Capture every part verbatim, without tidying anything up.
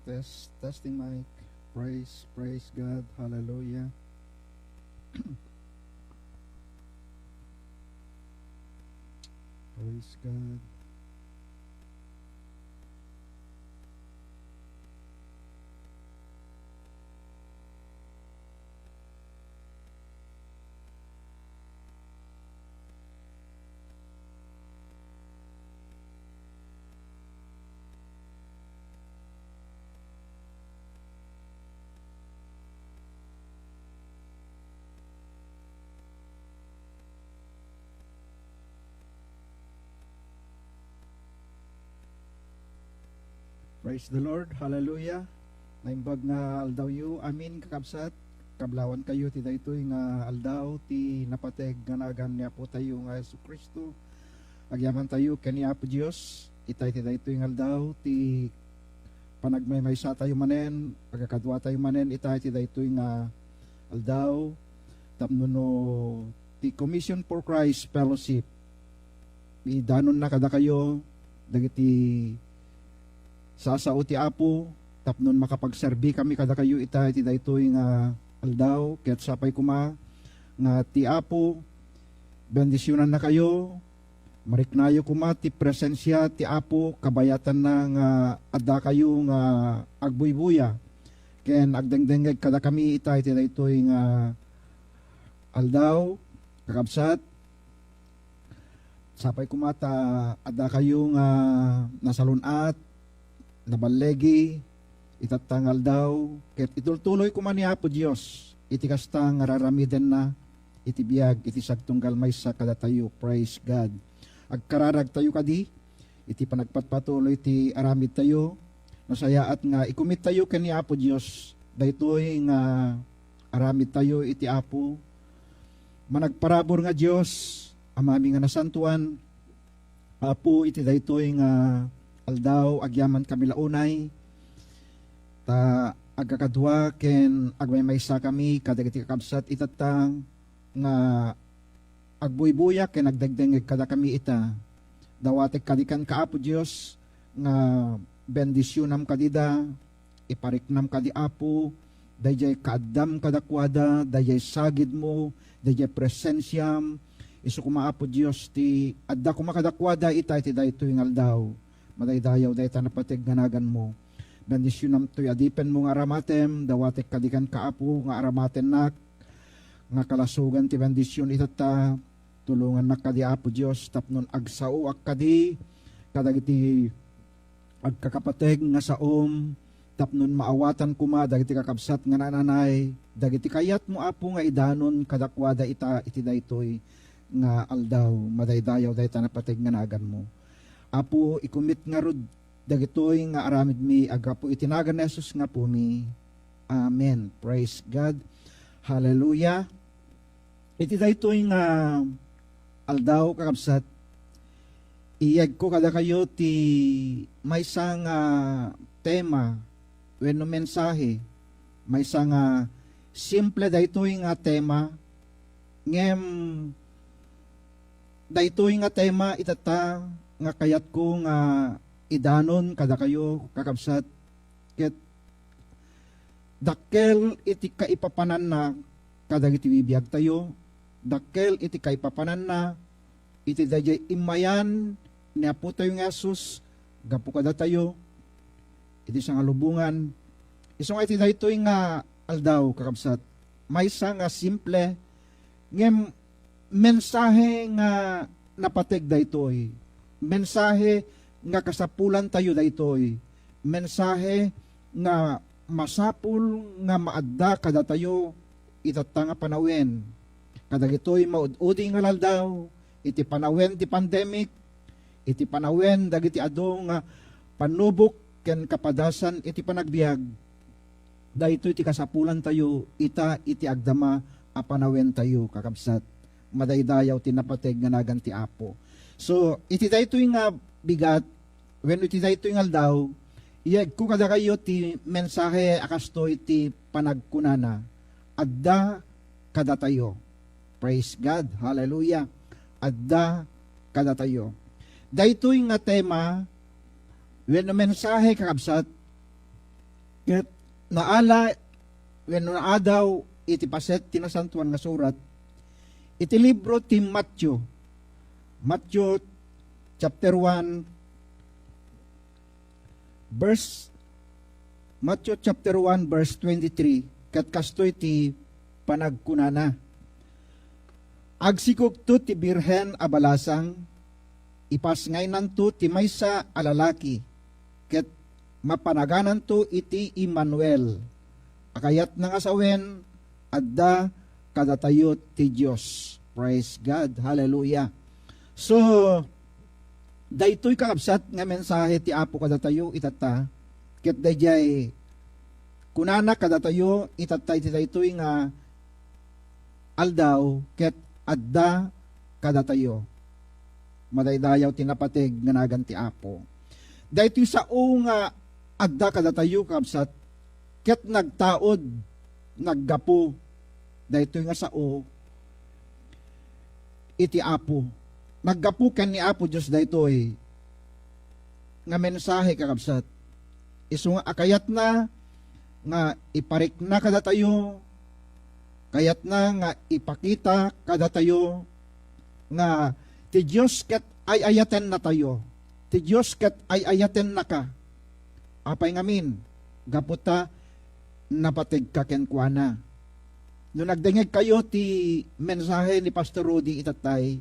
Test, testing mic. Praise, praise God. Hallelujah. Praise God. Praise the Lord. Hallelujah. Naimbag nga aldawyo. Amin, kakabsat. Kablawan kayo ti daytoy nga aldaw, ti napateg nga nagan ni Apo tayo nga Jesu-Cristo. Agyaman tayo ken ni Apo Dios. Itay ti daytoy nga aldaw, ti panagmaymaysa tayo manen, agkakadua tayo manen, itay ti daytoy nga aldaw. Tapno no ti Commission for Christ Fellowship, idanonna kadakayo dagiti sasao ti Apo tapno makapagserbi kami kadakayo ita iti daytoy nga aldaw. Ket sapay koma nga ti Apo bendisionannakayo, mariknayo koma ti presensia ti Apo, kabayatanna nga addakayo nga agbuybuya ken agdengdengngeg kadakami ita iti daytoy nga aldaw, kakabsat. Sapay koma ta addakayo nga nasalun-at, naballegi, itatta nga aldaw, ket itultuloy koma ni Apo Dios iti kasta nga raramidenna iti biag iti sagtunggal maysa kadatayo. Praise God. Agkararagtayo kadi iti panagpatpatuloy ti aramidtayo. Nasayaat nga ikumittayo ken ni Apo Dios daytoy nga aramidtayo iti Apo. Managparabur nga Dios, Amami nga nasantoan, Apo, iti daytoy nga aldaw, agyaman kami la unay, ta agkakadua ken agmaymaysa kami kadagiti kakabsat itatta nga agbuybuya ken agdengdengngeg kadakami ita. Dawatek kadi kenka, Apo Dios, nga bendisionam kadida, ipariknam kadi, Apo, daydiay kaaddam kadakuada, daydiay sagidmo, daydiay presensiam. Isu koma, Apo Dios, ti adda koma kadakuada ita iti daytoy nga aldaw. Madaydayaw dayta napateg nga naganmo. Bendisionam toy adipenmo nga aramatem, dawatek kadi kenka, Apo, nga aramatennak, nga kalasogan ti bendision itatta. Tulongannak kadi, Apo Dios, tapno agsaoak kadi kadagiti agkakapateg nga saom, tapno maawatan koma dagiti kakabsat nga naan-anay, dagiti kayatmo, Apo, nga idanon kadakuada ita iti daytoy nga aldaw. Madaydayaw dayta napateg nga naganmo. Apo, ikumit ngarud dagitoy nga aramidmi, aggapu iti nagan ni Jesus nga Apomi. Amen. Praise God. Hallelujah. Iti daytoy nga aldaw, kakabsat, iyegko kadakayo ti maysa nga tema wenno mensahe, maysa nga simple daytoy nga tema, ngem daytoy nga tema itatta nga kayatko nga idanon kadakayo, kakabsat, ket dakkel iti kaipapananna kadagiti bibiagtayo, dakkel iti kaipapananna iti daydiay immayan ni Apotayo nga Jesus gapu kadatayo iti sangalubongan. Isu nga iti daytoy nga aldaw, kakabsat, maysa nga simple ngem mensahe nga napateg daytoy. Mensahe nga kasapulantayo daytoy. Mensahe nga masapul nga maadda kadatayo itatta nga panawen. Kadagitoy maud-udi nga aldaw, iti panawen ti pandemic, iti panawen dagiti adu nga panubok ken kapadasan iti panagbiag, daytoy ti kasapulantayo ita iti agdama a panawentayo, kakabsat. Madaydayaw ti napateg nga nagan ti Apo. So, iti daytoy nga bigat, wenno iti daytoy nga aldaw, iyegko kadakayo ti mensahe a kastoy ti panagkunana, "Adda kadatayo." Praise God. Hallelujah. Adda kadatayo. Daytoy nga tema wenno mensahe, kakabsat, Ket naala wenno naadaw iti paset ti Nasantoan nga Surat iti libro ti Matthew. Matthew chapter one, verse, Matthew chapter one, verse twenty-three, ket kastoy ti panagkunana, "Agsikogto ti birhen a balasang, ipasngaynanto ti maysa a lalaki, ket mapanagananto iti Emmanuel, a kayatna nga sawen, adda kadatayo ti Dios." Praise God. Hallelujah. So, daytoy, kakabsat, nga mensahe ti Apo kadatayo itatta, ket daydiay kunana kadatayo itatta iti daytoy nga aldaw, ket adda kadatayo. Madaydayaw ti napateg nga nagan ti Apo. Daytoy sao nga adda kadatayo, kabsat, ket nagtaud, naggapu daytoy nga sao iti Apo. Naggapu ken ni Apo Dios daytoy nga mensahe, kakabsat. Isu nga a kayatna nga iparikna kadatayo, kayatna nga ipakita kadatayo nga ti Dios ket ay-ayatennatayo. Ti Dios ket ay-ayatennaka. Apay ngamin? Gapu ta napategka kenkuana. No nagdengegkayo ti mensahe ni Pastor Rudy itattay,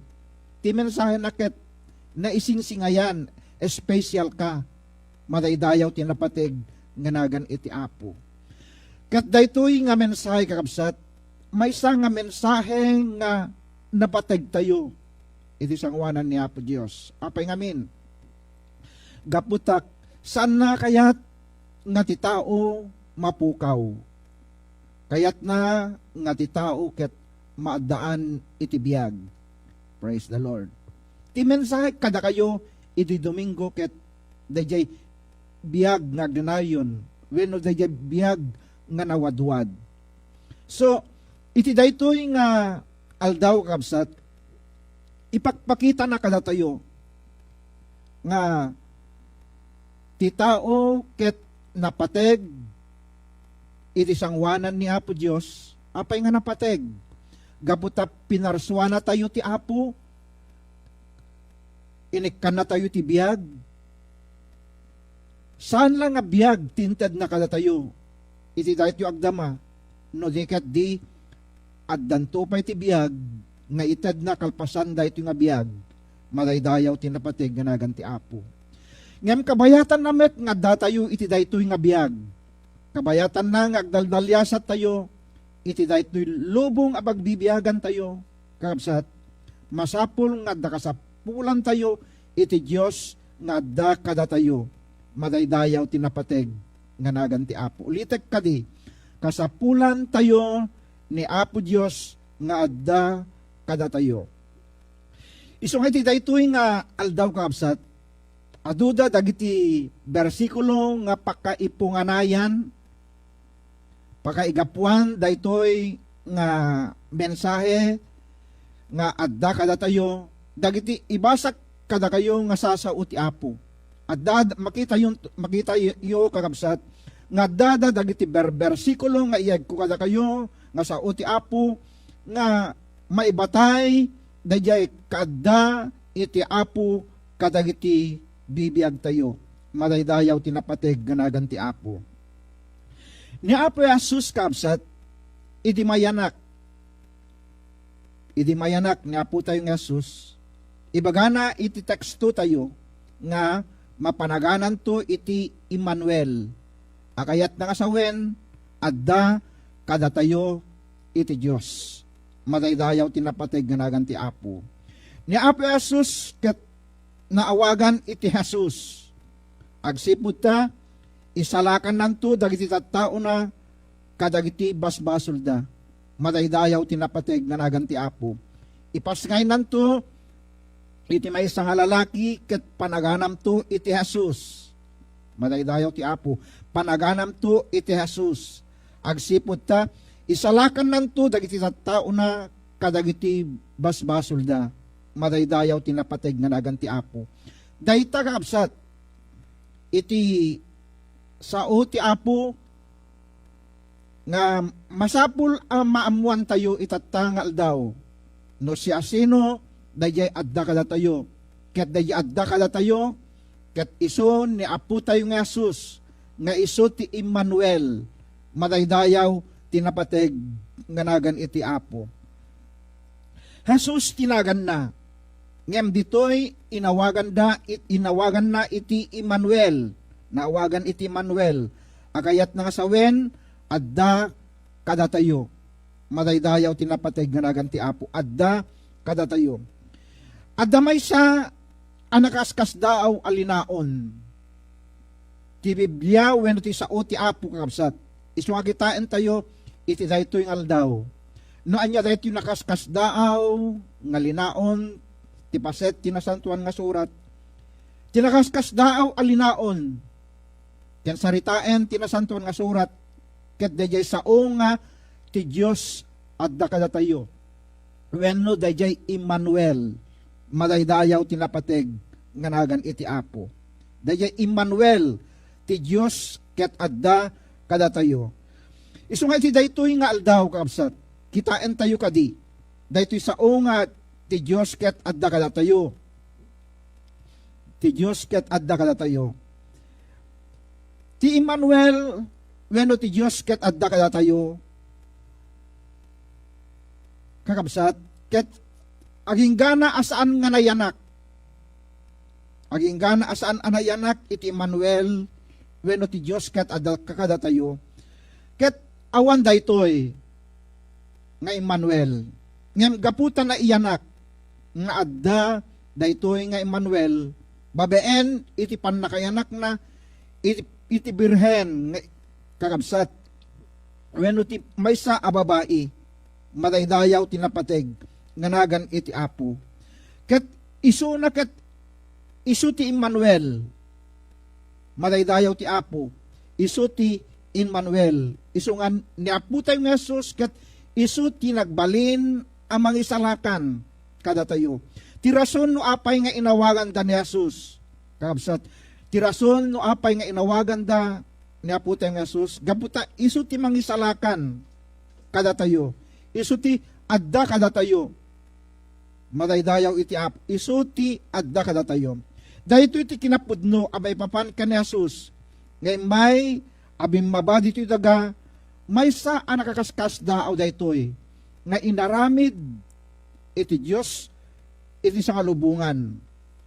ti mensahena ket naisinsingayan, espesyal ka, madaydayaw ti napateg nga nagan iti Apo. Ket daytoy nga mensahe, kakabsat, maysa nga mensahe nga napategtayo iti sangoanan ni Apo Dios. Apay ngamin? Gapu ta, saanna kayat nga ti tao mapukaw. Kayatna nga ti tao ket maaddaan iti biag. Praise the Lord. Ti mensahe kadakayo iti Domingo ket daydiay biag nga agnayon wenno daydiay biag nga nawadwad. So, iti daytoy nga aldaw, kabsat, ipakpakitana kadatayo nga ti tao ket napateg iti sangoanan ni Apo Dios. Apay nga napateg? Gapu ta pinarsuanatayo ti Apo, inikkannatayo ti biag. Saan la nga biag ti intedna kadatayo iti daytoy agdama, no di ket di addanto pay ti biag nga itedna kalpasan daytoy nga biag, madaydayaw ti napateg nga nagan ti Apo. Ngem kabayatanna met nga addatayo iti daytoy nga biag. Kabayatanna nga agdaldaliasattayo iti daytoy lubong a pagbibiagantayo, kakabsat, masapul nga adda kasapulantayo iti Dios nga adda kadatayo. Madaydayaw ti napateg nga nagan ti Apo. Ulitek kadi, kasapulantayo ni Apo Dios nga adda kadatayo. Isu nga iti daytoy nga aldaw, kakabsat, aduda dagiti bersikulo nga pakaipunganayan, pakaigapuan daytoy nga mensahe nga adda kadatayo, dagiti ibasak kadakayo nga sasao ti Apo. Adda, makitayo, makitayo, kakabsat, nga addada dagiti ber-, bersikulo nga iyegko kadakayo nga sao ti Apo, nga maibatay daydiay kaadda iti Apo kadagiti bibiagtayo. Madaydayaw ti napateg nga nagan ti Apo. Ni Apo Jesus, kabsat, idi mayanak, idi mayanak ni Apotayo nga Jesus, ibagana iti tekstotayo nga mapanagananto iti Emmanuel, a kayatna nga sawen, adda kadatayo iti Dios. Madaydayaw ti napateg nga nagan ti Apo. Ni Apo Jesus ket naawagan iti Jesus. Agsipud ta, isalakannanto dagiti tattaona kadagiti basbasolda. Madaydayaw ti napateg nga nagan ti Apo. Ipasngaynanto iti maysa nga lalaki ket panaganamto iti Jesus. Madaydayaw ti Apo. Panaganamto iti Jesus. Agsipud ta, isalakannanto dagiti tattaona kadagiti basbasolda. Madaydayaw ti napateg nga nagan ti Apo. Dayta, kakabsat, iti sao ti Apo, nga masapul a maammoantayo itatta nga aldaw no siasino daydiay adda kadatayo. Ket daydiay adda kadatayo, ket isu ni Apotayo nga Jesus, nga isu ti Emmanuel, madaydayaw ti napateg nga nagan iti Apo. Jesus ti naganna, ngem ditoy inawaganda it-, inawaganna iti Emmanuel, naawagan iti Emmanuel, a kayatna nga sawen, adda kadatayo. Madaydayaw ti napateg nga nagan ti Apo, adda kadatayo. Adda maysa a nakaskasdaaw a linaon ti Biblia wenno ti sao ti Apo, kakabsat. Isu nga kitaentayo iti daytoy nga aldaw. No ania daytoy nakaskasdaaw nga linaon ti paset ti Nasantoan nga Surat, ti nakaskasdaaw a linaon ken saritaen ti Nasantoan nga Surat, ket daydiay sao nga ti Dios adda kadatayo. Wenno daydiay Emmanuel, madaydayaw ti napateg nga nagan iti Apo. Daydiay Emmanuel, ti Dios ket adda kadatayo. Isu nga iti daytoy nga aldaw, kakabsat, kitaentayo kadi daytoy sao nga ti Dios ket adda kadatayo. Ti Dios ket adda kadatayo. Ti Emmanuel wenno ti Dios ket adda kadatayo, kakabsat, ket aginggana a saan nga nayanak. Aginggana a saan a nayanak iti Emmanuel wenno ti Dios ket adda kadatayo. Ket awan daytoy nga Emmanuel. Ngem gapu ta naiyanak nga adda daytoy nga Emmanuel, babaen iti pannakayanakna iti, iti birhen nga kakabsat, wenno ti maysa a babai, madaydayaw ti napateg nga nagan iti Apo. Ket isuna ket isu ti Emmanuel, madaydayaw ti Apo, isu ti Emmanuel. Isu nga ni Apotayo nga Jesus ket isu ti nagbalin a mangisalakan kadatayo. Ti rason no apay nga inawaganda ni Jesus, kakabsat, ti rason no apay nga inawaganda ni Apotayo nga Jesus, gapu ta isu ti mangisalakan kadatayo. Isu ti adda kadatayo. Madaydayaw iti Apo, isu ti adda kadatayo. Daytoy ti kinapudno a maipapan ken ni Jesus nga immay a bimmaba ditoy daga, maysa a nakaskasdaaw daytoy nga inaramid iti Dios iti sangalubongan,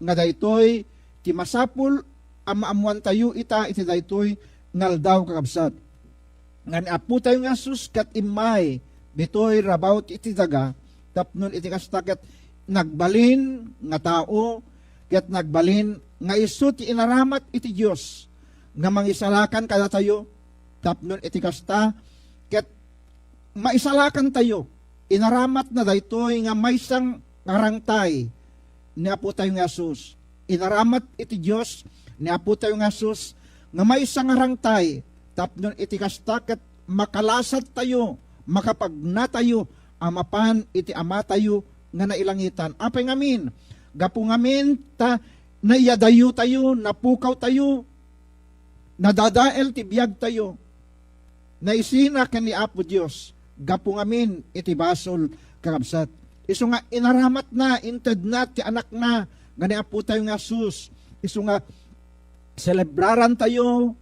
nga daytoy ti masapul a maammoantayo ita iti daytoy nga aldaw, kakabsat. Nga ni Apotayo nga Jesus ket immay ditoy rabaw ti iti daga, tapno iti kasta ket nagbalin nga tao, ket nagbalin nga isu ti inaramat iti Dios nga mangisalakan kadatayo, tapno iti kasta ket maisalakantayo. Inaramatna daytoy nga maysa nga arangtay ni Apotayo nga Jesus. Inaramat iti Dios ni Apotayo nga Jesus nga maysa nga arangtay, tapno iti kasta ket makalasattayo, makapagnatayo a mapan iti Amatayo nga nailangitan. Apay ngamin? Gapu ngamin ta naiyadayotayo, napukawtayo, nadadael ti biagtayo. Naisina ken ni Apo Dios gapu ngamin iti basol, kakabsat. Isu nga inaramatna, intedna ti Anakna nga ni Apotayo nga Jesus. Isu nga selebrarantayo,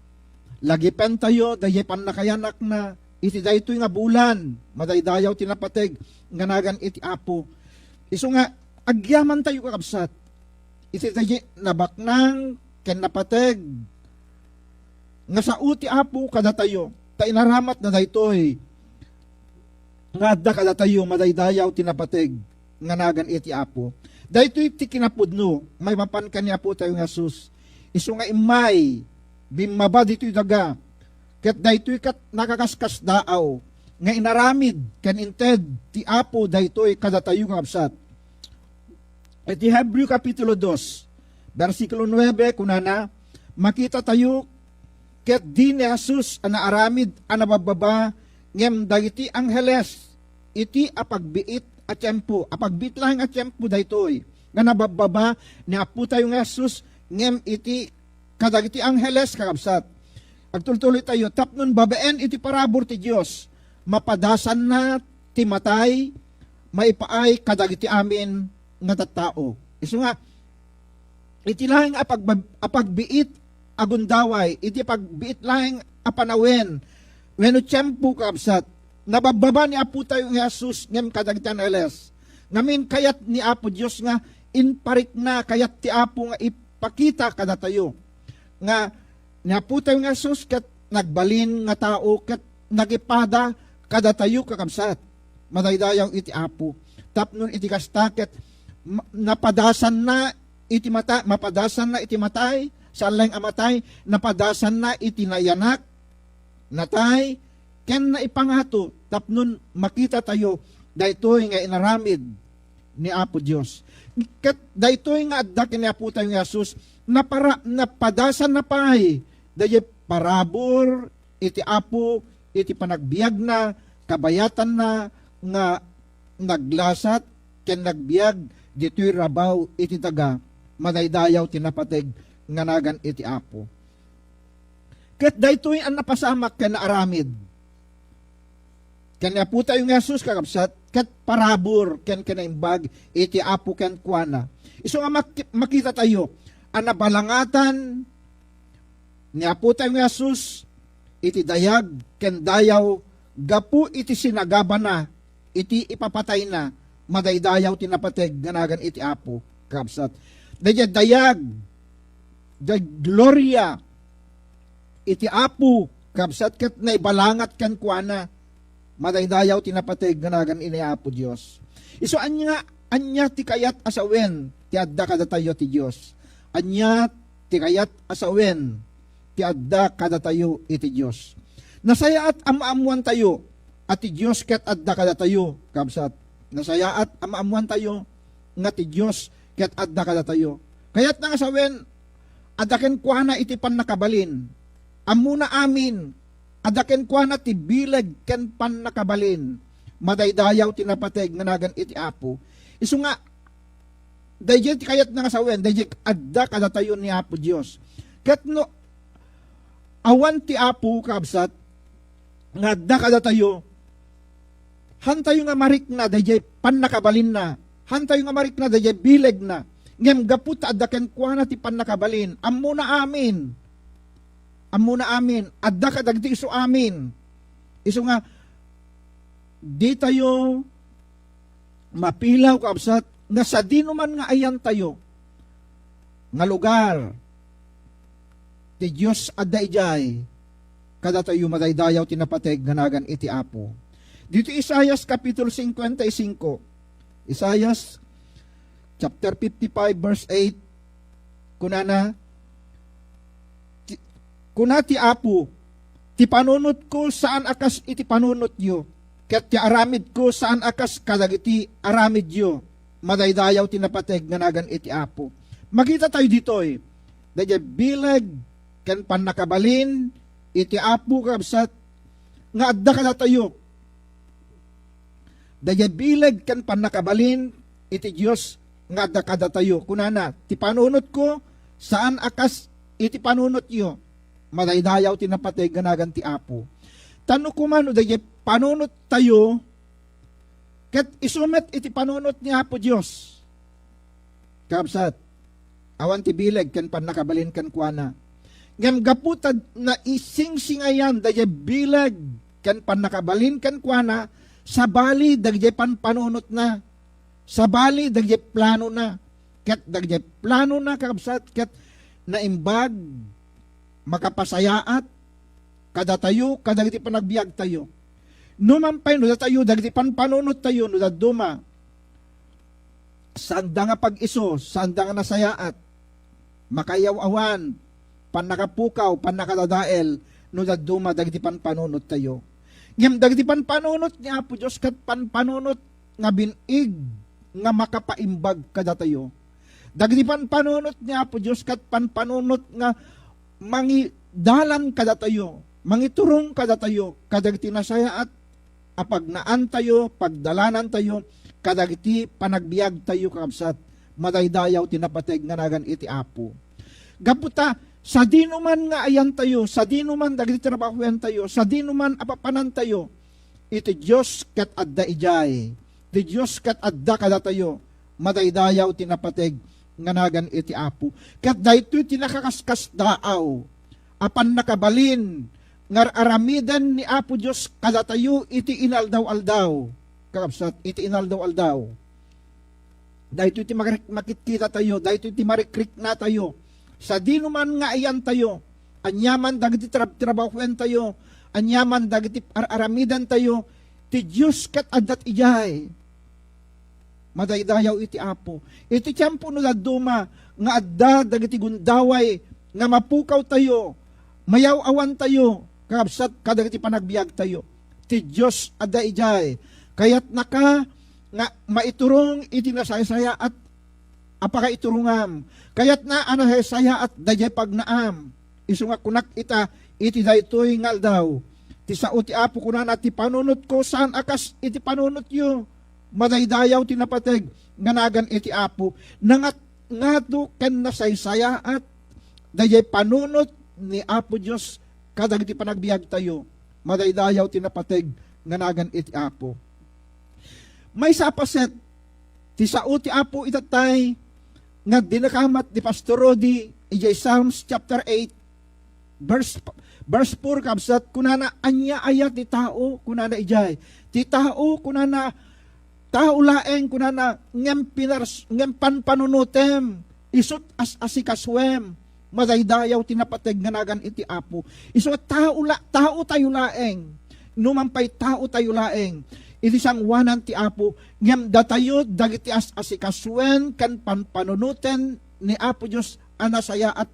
lagipentayo, daydiay pannakayanakna, iti daytoy nga bulan, madaydayaw ti napateg nga nagan iti Apo. Isu nga agyamantayo, kakabsat, iti daydiay nabaknang ken napateg nga sao ti Apo kadatayo, ta inaramatna daytoy nga adda kadatayo, madaydayaw ti napateg nga nagan iti Apo. Daytoy ti kinapudno maipapan ken ni Apotayo nga Jesus. Isu nga immay, bimmaba ditoy daga, ket daytoy ket nakaskasdaaw nga inaramid ken inted ti Apo daytoy kadatayo nga kabsat. Iti Hebreo Kapitulo dos, bersikulo nuebe, kunana, makitatayo ket di ni Jesus a naaramid a nababbaba, ngem dagiti angheles iti apagbiit a tiempo, apagbiit laeng a tiempo daytoy, nga nababbaba ni Apotayo nga Jesus, ngem iti kadagiti angheles, kakabsat. Agtultuloy tayo, tapnon babaen iti parabur ti Dios, mapadasanna ti matay maipaay kadagiti amin nga tattao. Isu nga, iti laeng a pagba-, a pagbiit a gundaway, iti pagbiit laeng a panawen, wenno tiempo, kabsat, nababbaba ni Apo tayo nga Jesus ngem kadagiti angeles. Ngamin, kayat ni Apo Dios nga inparikna, kayat ti Apo nga ipakita kadatayo nga ni Apo tayo nga Jesus ket nagbalin nga tao ket nagipada kadatayo, kakabsat. Madaydayaw iti Apo. Tapnon iti kasta ket ma-, napadasanna iti mata-, mapadasanna iti matay, saan laeng a matay, napadasanna iti nayanak, natay, ken naipangato tapnon makita tayo daytoy nga inaramid ni Apo Dios. Ket daytoy nga adda ken ni Apo tayo nga Jesus, napara-, napadasanna pay daytoy parabur iti Apo iti panagbiagna, kabayatanna nga naglasat ken nagbiag ditoy rabaw iti daga, madaydayaw ti napateg nga nagan iti Apo. Ket daytoy a napasamak ken naaramid ken ni Apo tayo nga Jesus, kakabsat, ket parabur ken kinaimbag iti Apo kenkuana. Isu nga mak-, makita tayo a nabalangatan ni Apo tayo nga Jesus iti dayag ken dayaw gapu iti sinagabana iti ipapatayna, madaydayaw ti napateg nga nagan iti Apo, kabsat. Daydiay dayag, daydiay gloria iti Apo, kabsat, ket naibalangat kenkuana, madaydayaw ti napateg nga nagan iti Apo Dios. Isu ania, ania ti kayat a sawen ti adda kadatayo ti Dios? Ania ti kayat a sawen ti adda kadatayo iti Dios? Nasayaat a maammoantayo a ti Dios ket adda kadatayo, kabsat. Nasayaat a maammoantayo nga ti Dios ket adda kadatayo. Kayatna nga sawen, adda kenkuana iti pannakabalin. Ammona amin, adda kenkuana ti bileg ken pannakabalin. Madaydayaw ti napateg nga nagan iti Apo. Isu nga, daydiay ti kayatna nga sawen, daydiay adda kadatayo ni Apo Dios. Ket no awan ti Apo, kabsat, nga adda kadatayo, hantayo nga marikna daydiay pannakabalinna, hantayo nga marikna daydiay bilegna. Ngem gapu ta adda kenkuana ti pannakabalin, ammona amin. Ammona amin, adda kadagiti isu amin. Isu nga, ditayo mapilaw, kabsat, nga sadino man nga ayantayo nga lugar, ti Dios adda idiay kadatayo, madaydayaw ti napateg nga nagan iti Apo. Dito Isaias Kapitulo cincuenta y cinco, Isaias chapter fifty-five, verse eight, kunana, ti, kuna ti Apo, "Ti panunotko saan a kas iti panunotyo, ket ti aramidko saan a kas kadagiti aramidyo." Madaydayaw ti napateg nga nagan iti Apo. Makita tayo ditoy, daydiay bileg ken pannakabalin iti Apo, kabsat, nga adda kadatayo. Daydiay bileg ken pannakabalin iti Dios nga adda kadatayo. Kunana, "Ti panunotko, saan a kas iti panunotyo." Madaydayaw ti napateg nga nagan ti Apo. Ta no koma no daydiay panunottayo, ket isu met iti panunot ni Apo Dios. Kabsat, awan ti bileg ken pannakabalin kenkuana. Ngem gapu ta naisingsingayan daydiay bileg ken pannakabalin kenkuana, sabali dagiti panpanunotna, sabali dagiti planona, ket dagiti planona, kabsat, ket naimbag, makapasayaat kadatayo, kadagiti panagbiagtayo. Numan pay no datayo, dagiti panpanunottayo, no dadduma, saanda nga pag-isu, saanda nga nasayaat, makaayaw-awan, pannakapukaw, pannakadadael, no dadduma dagiti panpanunottayo. Ngem dagiti panpanunot ni Apo Dios ket panpanunot nga bin-ig nga makapaimbag kadatayo. Dagiti panpanunot ni Apo Dios ket panpanunot nga mangidalan kadatayo, mangiturong kadatayo kadagiti nasayaat a pagnaantayo, pagdalanantayo kadagiti panagbiagtayo, kakabsat. Madaydayaw ti napateg nga nagan iti Apo. Gapu ta Sadinoman nga ayantayo, sadinoman dagiti trabahoentayo, sadinoman a papanantayo, iti Dios ket adda idiay. Ti Dios ket adda kadatayo. Madaydayaw ti napateg nga nagan iti Apo. Ket daytoy ti nakaskasdaaw a pannakabalin nga ar-aramiden ni Apo Dios kadatayo iti inaldaw-aldaw. Kakabsat, iti inaldaw-aldaw. Daytoy ti makir-, makitkitatayo, daytoy ti marikriknatayo. Sadinoman nga ayantayo, aniaman dagiti trab-, trabahoentayo, aniaman dagiti ar-aramidentayo, ti Dios ket adda idiay. Madaydayaw iti Apo. Iti tiempo no dadduma nga adda dagiti gundaway nga mapukawtayo, mayaw-awantayo, kakabsat, kadagiti panagbiagtayo. Ti Dios adda idiay. Kayatnaka nga maiturong iti nasaysayaat a pakaiturongam. Kayatna a nasaysayaat daydiay pagnaam. Isu nga kunak ita, iti daytoy nga aldaw, ti sao ti Apo kunana, "Ti panunotko saan a kas iti panunotyo." Madaydayaw ti napateg nga nagan iti Apo. Nangat-, ngato ken nasaysayaat daydiay panunot ni Apo Dios kadagiti panagbiagtayo. Madaydayaw ti napateg nga nagan iti Apo. Maysa a paset ti sao ti Apo itatay nga dinakamat ni Pastor Rudy idiay Psalms chapter eight, verse, verse four, kabsat, kunana, "Ania aya ti tao?" kunana idiay. Ti tao, kunana, "Tao laeng," kunana, "ngem pinars-, ngem panpanunotem, isut' as-asikasuem." Madaydayaw ti napateg nga nagan iti Apo. Isu a tao la-, tao tayo laeng. Numan pay tao tayo laeng, iti sangoanan ti Apo, ngem datayo dagiti as-asikasuen ken panpanunoten ni Apo Dios a nasayaat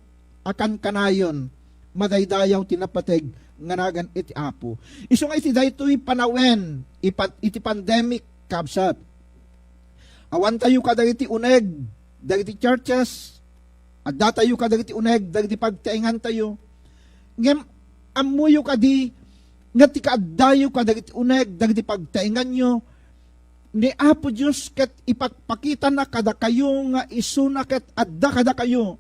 a kankanayon. Madaydayaw ti napateg nga nagan iti Apo. Isu nga iti daytoy panawen, ipan-, iti pandemic, kabsat, awantayo kadagiti uneg dagiti churches, addatayo kadagiti uneg dagiti pagtaengantayo. Ngem ammoyo kadi nga ti kaaddayo kadagiti uneg dagiti pagtaenganyo, ni Apo Dios ket ipakpakitana kadakayo nga isuna ket adda kadakayo.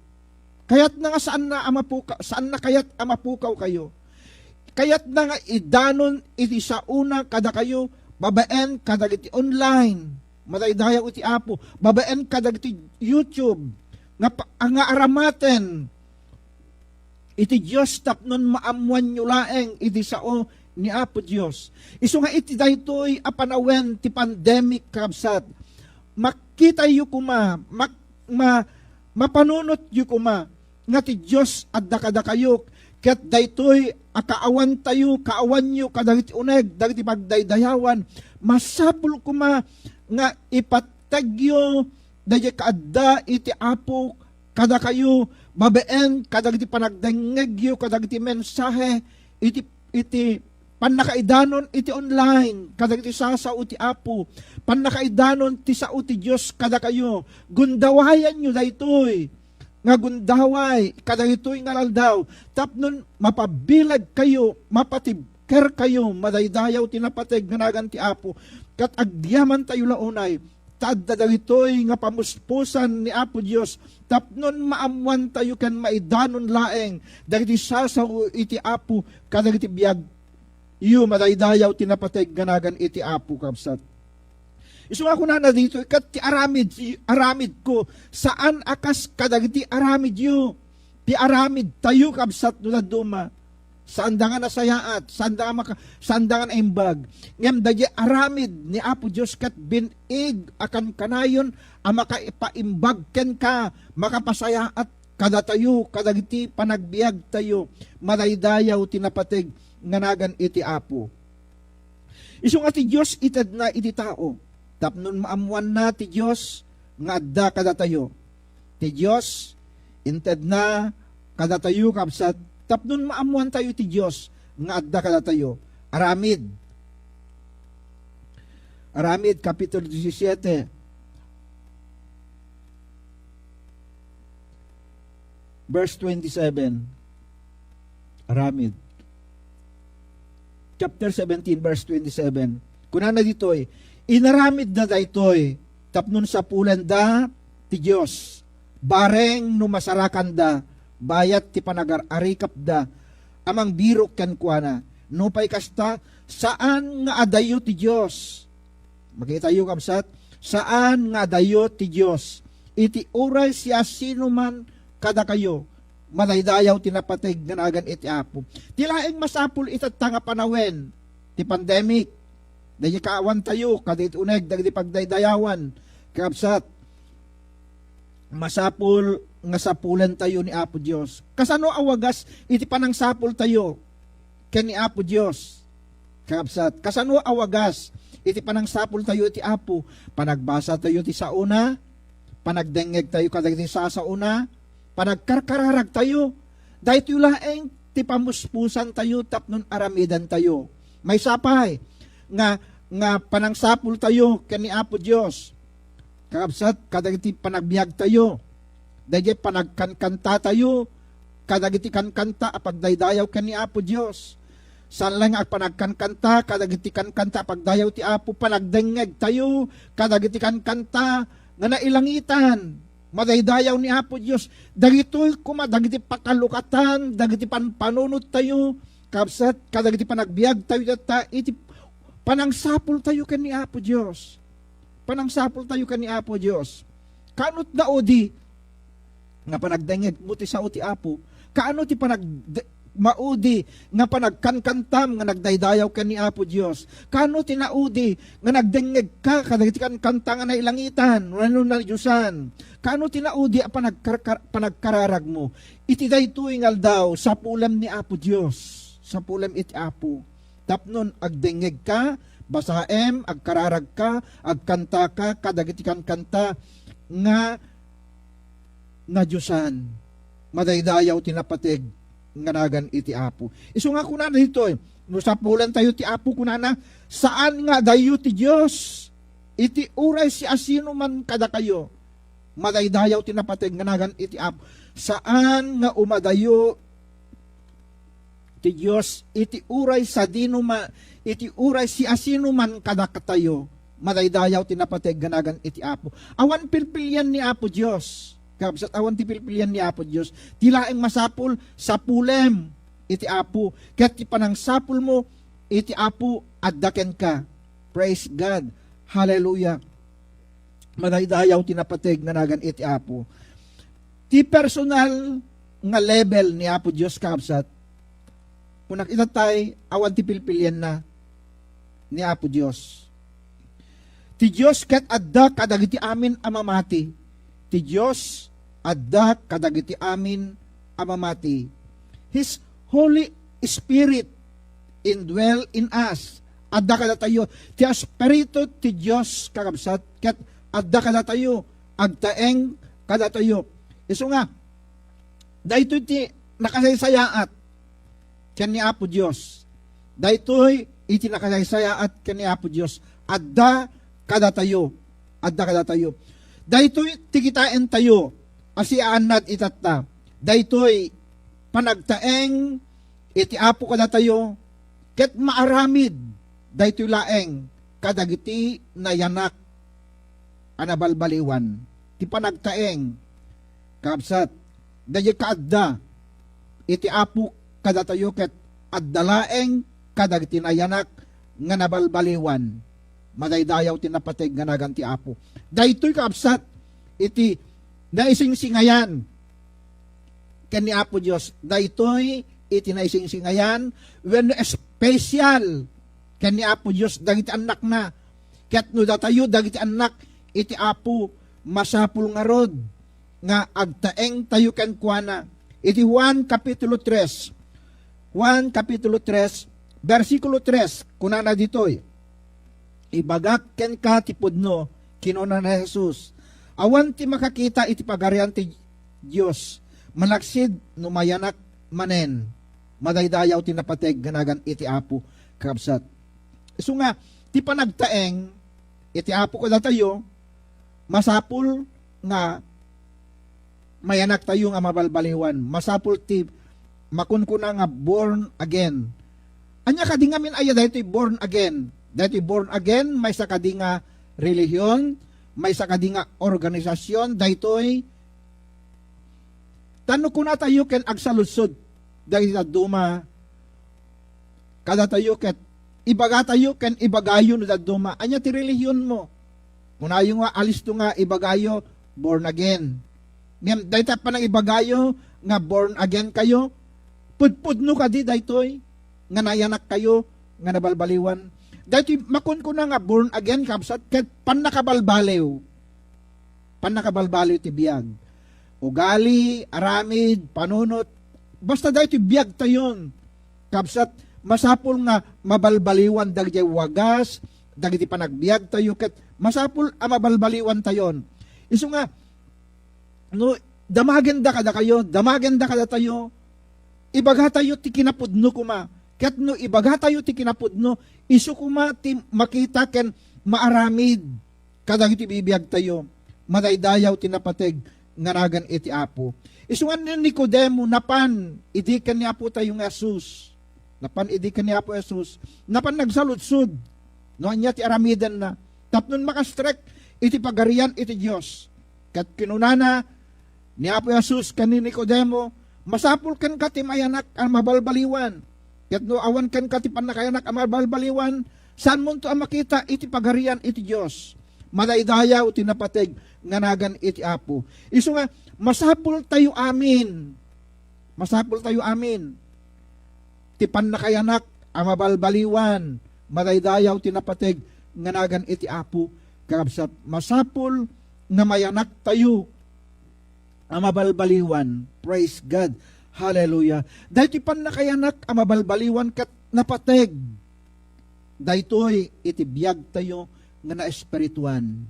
Kayatna nga saanna a mapuka-, saanna kayat a mapukawkayo. Kayatna nga idanon iti saona kadakayo babaen kadagiti online. Madaydayaw iti Apo. Babaen kadagiti YouTube nga pa-, nga aramaten iti Dios tapno maammoanyo laeng iti sao ni Apo Dios. Isu nga iti daytoy a panawen ti pandemic, kabsat, makitayo koma, mak-, ma-, mapanunotyo koma nga ti Dios adda kadakayo, ket daytoy a kaawantayo, kaawanyo kadagiti uneg dagiti pagdaydayawan, masapul koma nga ipattegyo daydiay kaadda iti Apo kadakayo, babaen kadagiti panagdengngegyo kadagiti mensahe iti, iti pannakaidanon iti online kadagiti sasao ti Apo, pannakaidanon ti sao ti Dios kadakayo. Gundawayanyo daytoy nga gundaway kadagitoy nga aldaw tapno mapabilegkayo, mapatibkerkayo. Madaydayaw ti napateg nga nagan ti Apo. Ket agyamantayo la unay ta adda dagitoy nga pamuspusan ni Apo Dios tapno maammoantayo ken maidanon laeng dagiti sasao iti Apo kadagiti biagyo. Madaydayaw ti napateg nga nagan iti Apo, kabsat. Isu nga kunana ditoy, ket ti aramid, aramidko, saan a kas kadagiti aramidyo. Ti aramidtayo, kabsat, no dadduma, saanda nga nasayaat, saanda nga maka-, saanda nga naimbag. Ngem daydiay aramid ni Apo Dios ket bin-ig a kankanayon a makapaimbag kenka, makapasayaat kadatayo, kadagiti panagbiagtayo. Madaydayaw ti napateg nga nagan iti Apo. Isu nga ti Dios itedna iti tao, tapno maammoanna ti Dios nga adda kadatayo. Ti Dios intedna kadatayo, kabsat, tapno maammoantayo ti Dios nga adda kadatayo. Aramid. Aramid, Kapitulo disisiete, verse twenty-seven. Aramid. Chapter seventeen, verse twenty-seven. Kunana ditoy, "Inaramidda daytoy tapno sapulenda ti Dios, bareng no masarakanda bayat ti panagar-arikapda a mangbirok kenkuana. Nupay kasta, saan nga adayo ti Dios. Makitayo, kabsat, saan nga adayo ti Dios. Iti uray siasinoman kadakayo, madaydayaw ti napateg nga nagan iti Apo. Ti laeng masapul itatta nga panawen, ti pandemic, dagiti kaawantayo, kadagiti uneg, dagiti pagdaydayawan, kabsat, masapul nga sapulentayo ni Apo Dios. Kasano a wagas iti panangsapultayo ken ni Apo Dios? Kabsat, kasano a wagas iti panangsapultayo iti Apo? Panagbasatayo ti saona, panagdengngegtayo kadagiti sasaona, panagkarkararagtayo. Daytoy laeng ti pamuspusantayo tapno aramidentayo. Maysa pay nga, nga panangsapultayo ken ni Apo Dios. Kakabsat, kadagiti panagbiagtayo, dagiti panagkankantatayo, kadagiti kankanta a pagdaydayaw ken ni Apo Dios. Saan laeng nga agpanagkankanta, kadagiti kankanta a pagdaydayaw ti Apo, panagdengngegtayo, kadagiti kankanta nga nailangitan, madaydayaw ni Apo Dios. Dagitoy koma, dagiti pakalukatan, dagiti panpanunottayo, kabsat, kadagiti panagbiagtayo, tatta, iti panangsapultayo ken ni Apo Dios. Panangsapultayo ken ni Apo Dios. Kaano ti naudi nga panagdengngegmo ti sao ti Apo? Kaano ti panag-, maudi nga panagkankantam nga nagdaydayaw ken ni Apo Dios? Kaano ti naudi nga nagdengngegka kadagiti kankanta nga nailangitan wenno nadiosan? Kaano ti naudi a panagkarkar-, panagkararagmo? Iti daytoy nga aldaw, sapulem ni Apo Dios. Sapulem iti Apo. Tapnon agdengngegka, basaem, agkararagka, agkantaka kadagiti kankanta nga nadiosan, madaydayaw ti napateg nga nagan iti Apo. Isu nga kunana ditoy, no sapulentayo ti Apo, kunana, saan nga adayo ti Dios. Iti uray siasinoman kadakayo, madaydayaw ti napateg nga nagan iti Apo. Saan nga umadayo ti Dios iti uray sadino ma-, iti uray siasinoman kadakatayo, madaydayaw ti napateg nga nagan iti Apo. Awan pilpilian ni Apo Dios. Kabsat, awan ti pilpilian ni Apo Dios. Ti laeng masapul, sapulem iti Apo. Ket ti panangsapulmo iti Apo, adda kenka. Praise God. Hallelujah. Madaydayaw ti napateg nga nagan iti Apo. Ti personal nga level ni Apo Dios, kabsat, kunak itattay, awan ti pilpilianna ni Apo Dios. Ti Dios ket adda kadagiti amin a mamati. Ti Dios adda kadagiti amin a mamati. His Holy Spirit indwell in us. Adda kadatayo. Ti Espiritu ti Dios, kakabsat, ket adda kadatayo. Agtaeng kadatayo. Isu nga, daytoy ti nakasaysayaat ken ni Apo Dios. Daytoy iti nakasaysayaat ken ni Apo Dios. Adda kadatayo. Adda kadatayo. Daytoy ti kitaentayo a siaannad itatta. Daytoy panagtaeng iti Apo kadatayo, ket maaramid daytoy laeng kadagiti nayanak a nabalbaliwan. Ti panagtaeng, kabsat, daytoy kaadda iti Apo kadatayo, ket adda laeng kadagiti nayanak nga nabalbaliwan. Madaydayaw ti napateg nga nagan ti Apo. Daytoy, kabsat, iti naisingsingayan ken ni Apo Dios. Daytoy iti naisingsingayan wenno espesial ken ni Apo Dios dagiti annakna. Ket no datayo dagiti annak iti Apo, masapul ngarud nga agtaengtayo kenkuana. Iti Juan Kapitulo tres, Juan Kapitulo tres, bersikulo tres, kunana ditoy, "Ibagak kenka ti pudno," kinuna ni Jesus. "Awan ti makakita iti Pagarian ti Dios malaksid no mayanak manen." Madaydayaw ti napateg nga nagan iti Apo, kakabsat. Isu nga, ti panagtaeng iti Apo kadatayo, masapul nga mayanaktayo nga mabalbaliwan. Masapul ti makunkuna nga born again. Ania kadi ngamin aya daytoy born again? Daytoy born again, maysa kadi nga relihion, maysa kadi nga organisasyon, daytoy Ta no kunatayo ken agsaludsod dagiti dadduma kadatayo ket ibagatayo ken ibagayo no dadduma, "Ania ti relihionmo?" Kunayo nga, alisto nga ibagayo, "Born again." Ngem dayta panangibagayo nga born again kayo, pudpudno kadi daytoy nga nayanak kayo nga nabalbaliwan? Daytoy makunkuna nga born again, kabsat, ket pannakabalbaliw. Pannakabalbaliw ti biag. Ugali, aramid, panunot, basta daytoy biagtayon. Kabsat, masapul nga mabalbaliwan dagiti wagas, dagiti panagbiagtayo, ket masapul a mabalbaliwantayon. Isu nga, no, damagenda kadakayo, damagenda kadatayo, ibagatayo ti kinapudno koma. Ket no ibagatayo ti kinapudno, isu koma ti makita ken maaramid kadagiti bibiagtayo. Madaydayaw ti napateg nga nagan iti Apo. Isu nga ni Nicodemo, napan idi ken ni Apotayo nga Jesus. Napan idi ken ni Apo Jesus. Napan nagsaludsod no ania ti aramidenna tapno makastrek iti Pagarian iti Dios. Ket kinunana ni Apo Jesus ken ni Nicodemo, "Masapul kenka ti mayanak a mabalbaliwan. Ket no awan kenka ti pannakayanak a mabalbaliwan, saanmonto a makita iti Pagarian iti Dios." Madaydayaw ti napateg nga nagan iti Apo. Isu nga, masapultayo amin. Masapultayo amin ti pannakayanak a mabalbaliwan. Madaydayaw ti napateg nga nagan iti Apo, kakabsat. Masapul nga mayanaktayo a mabalbaliwan. Praise God. Hallelujah. Daytoy pannakayanak a mabalbaliwan ket napateg daytoy iti biagtayo nga naespirituan,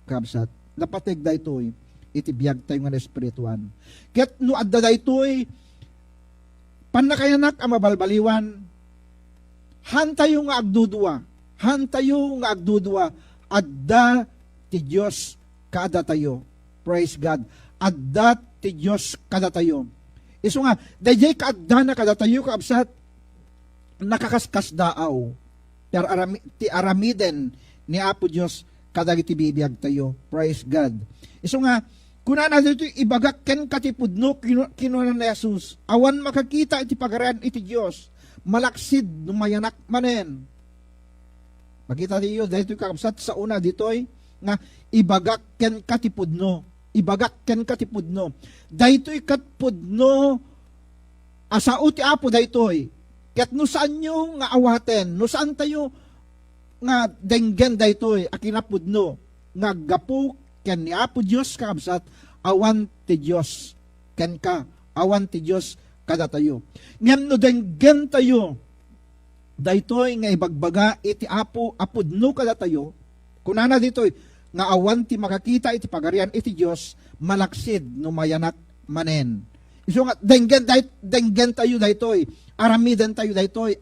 kabsat. Napateg daytoy iti biagtayo nga naespirituan. Ket no adda daytoy pannakayanak a mabalbaliwan, hantayo nga agdudua. Hantayo nga agdudua. Adda ti Dios kadatayo. Praise God. Adda ti Dios kadatayo. Isu nga, daydiay kaaddana kadatayo, kaabsat, nakaskasdaaw. Ti arami-, ti aramiden ni Apo Dios kadagiti bibiagtayo. Praise God. Isu nga, kunana ditoy, "Ibagak kenka ti pudno," kinu-, kinuna ni Jesus. "Awan makakita iti Pagarian iti Dios, malaksid no mayanak manen." Makita tayo, daytoy kakabsat, sa una ditoy, nga, "Ibagak kenka ti pudno." Ibagak kenka ti pudno. Daytoy ket pudno a sao ti Apo daytoy. Ket no saanyo nga awaten, no saantayo nga denggen daytoy a kinapudno nga aggapu ken ni Apo Dios, kakabsat, awan ti Dios kenka, awan ti Dios kadatayo. Ngem no denggentayo daytoy nga ibagbaga iti Apo a pudno kadatayo, kunana ditoy, nga awan ti makakita iti Pagarian iti Dios, malaksid no mayanak manen. Isu nga, denggen, day-, denggentayo daytoy, aramidentayo daytoy,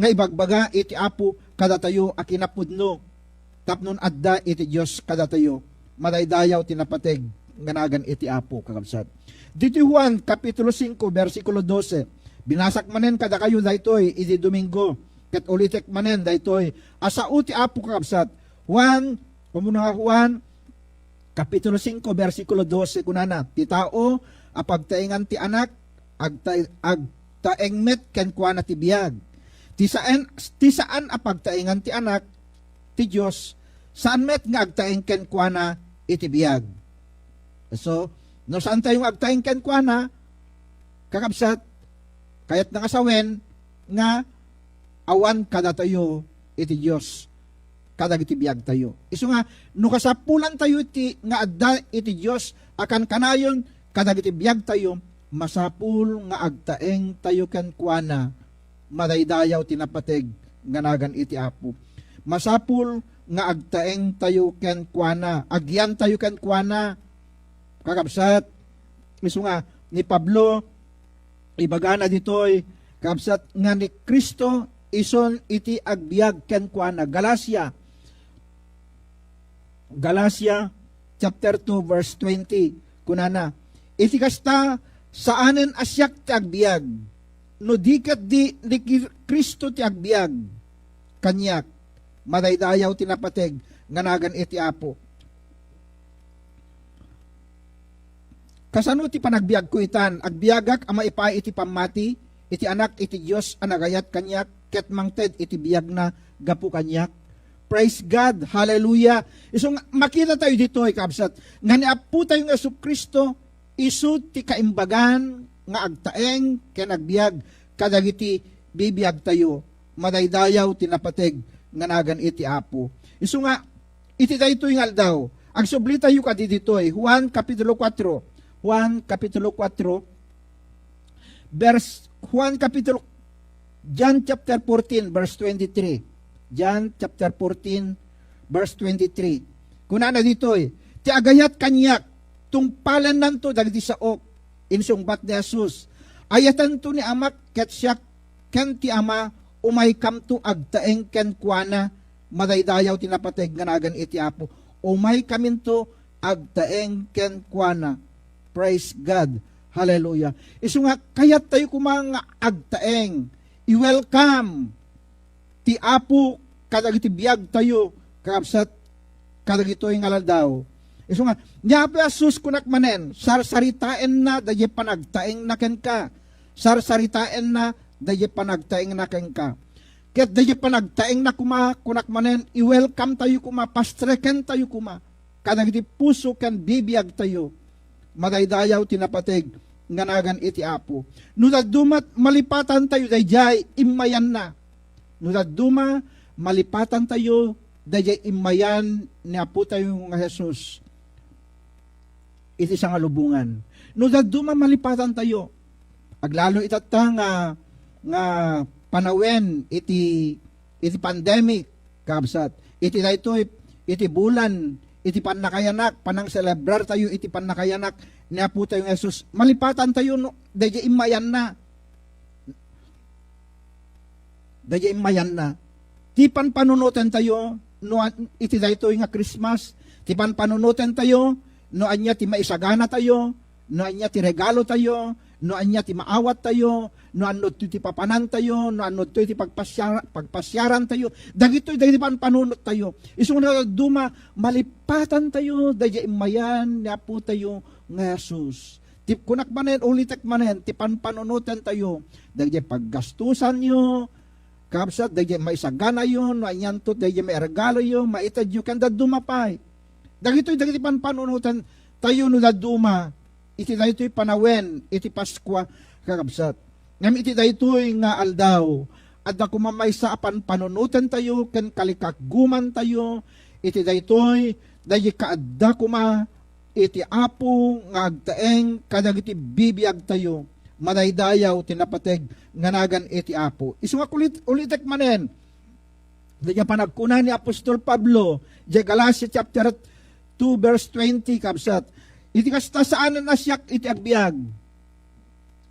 nga ibagbaga iti Apo kadatayo a kinapudno, tapno adda iti Dios kadatayo. Madaydayaw ti napateg nga nagan iti Apo, kakabsat. Ditoy Juan, Kapitulo singko, bersikulo dose. Binasak manen kadakayo daytoy idi Domingo, ket ulitek manen daytoy a sao ti Apo, kakabsat. Juan, umuna Juan, Kapitulo singko, bersikulo dose, kunana, "Ti tao a pagtaengan ti Anak, agta-, agtaeng met kenkuana ti biag. Ti saan, ti saan a pagtaengan ti Anak, ti Dios, saan met nga agtaeng kenkuana iti biag." So, no saantayo nga agtaeng kenkuana, kakabsat, kayatna nga sawen nga awan kadatayo iti Dios kadagiti biagtayo. Isu nga, no kasapulantayo iti nga adda iti Dios a kankanayon kadagiti biagtayo, masapul nga agtaengtayo kenkuana. Madaydayaw ti napateg nga nagan iti Apo. Masapul nga agtaengtayo kenkuana, agyantayo kenkuana. Kakabsat, isu nga ni Pablo, ibagana ditoy, kabsat, nga ni Cristo isun iti agbiag kenkuana. Galacia, Galacia chapter two, verse twenty, kunana, "Iti kasta, saanen a siak ti agbiag, no di ket di ni Kir-, Cristo ti agbiag kaniak." Madaydayaw ti napateg nga nagan iti Apo. Kasano ti panagbiagko itan? Agbiagak a maipaay iti pammati iti Anak iti Dios a nagayat kaniak ket mangted iti biagna gapu kaniak. Praise God! Hallelujah! Isu nga, makita tayo ditoy, kabsat, nga ni Apo tayo nga Jesu-Cristo, isu ti kaimbagan nga agtaeng ken agbiag kadagiti bibiag tayo. Madaydayaw ti napateg nga nagan iti Apo. Isu nga, iti daytoy nga aldaw, agsubli tayo kadi ditoy, Juan Kapitulo kuatro. Juan Kapitulo kuatro, verse, Juan Kapitulo, John chapter fourteen, verse twenty-three. John chapter fourteen, verse twenty-three. Kunana ditoy, "Ti agayat kaniak, tungpalennanto dagiti saok." Insungbat ni Jesus, "Ayatanto ni Amak ket siak ken ti Ama, umaykamto agtaeng kenkuana." Madaydayaw ti napateg nga nagan iti Apo. Umaykaminto agtaeng kenkuana. Praise God. Hallelujah. Isu nga, kayat tayo koma nga agtaeng. I-welcome ti Apo kadagiti biag tayo, kakabsat, kadagitoy nga aldaw. Isu nga, ni Apo Jesus kunak manen, sarsaritaenna dayjay panagtaengna kenka. Sarsaritaenna dayjay panagtaengna kenka. Ket dayjay panagtaengna koma, kunak manen, i-welcome tayo koma, pastreken tayo koma kadagiti puso ken bibiag tayo. Madaydayaw ti napateg nga nagan iti Apo. No dadduma, malipatan tayo dayjay immayanna. No dadduma, malipatan tayo dayjay immayan ni Apo tayo nga Jesus iti sangalubongan. No dadduma, malipatan tayo. Aglalo itatta nga, nga panawen iti, iti pandemic, kabsat. Iti daytoy, iti bulan, iti pannakayanak, panangselebrar tayo iti pannakayanak ni Apo tayo nga Jesus. Malipatan tayo, no, dayjay immayanna. Dayjay immayanna. Ti panpanunoten tayo, no, an-, iti daytoy nga Christmas, ti panpanunoten tayo, no ania ti maisagana tayo, no ania ti regalo tayo, no ania ti maawat tayo, no ania ti papanan tayo, no ania ti pagpasiara-, pagpasiaran tayo, dagitoy, dagiti panpanunot tayo. Isu nga dadduma, malipatan tayo, dayjay immayan ni Apo tayo nga Jesus. Ti, kunak manen, ulitek manen, ti panpanunoten tayo, dagiti paggastusanyo, kabsat, dagiti maisaganayo, no anianto, dagiti mairegaloyo, maitedyo, ken dadduma pay. Dagitoy, dagiti panpanunoten tayo no dadduma, iti daytoy panawen, iti Paskua, kakabsat. Ngem iti daytoy nga aldaw, adda koma maysa a panpanunoten tayo, ken kalikagguman tayo, iti daytoy, dagiti kaadda koma, iti Apo nga agtaeng kadagiti bibiag tayo, madaydayaw ti napateg nga nagan iti Apo. Isu nga ulit, ulitek manen, dayjay panagkuna ni Apostol Pablo, dayjay Galacia chapter two verse twenty, kabsat, "Iti kasta, saanen a siak iti agbiag."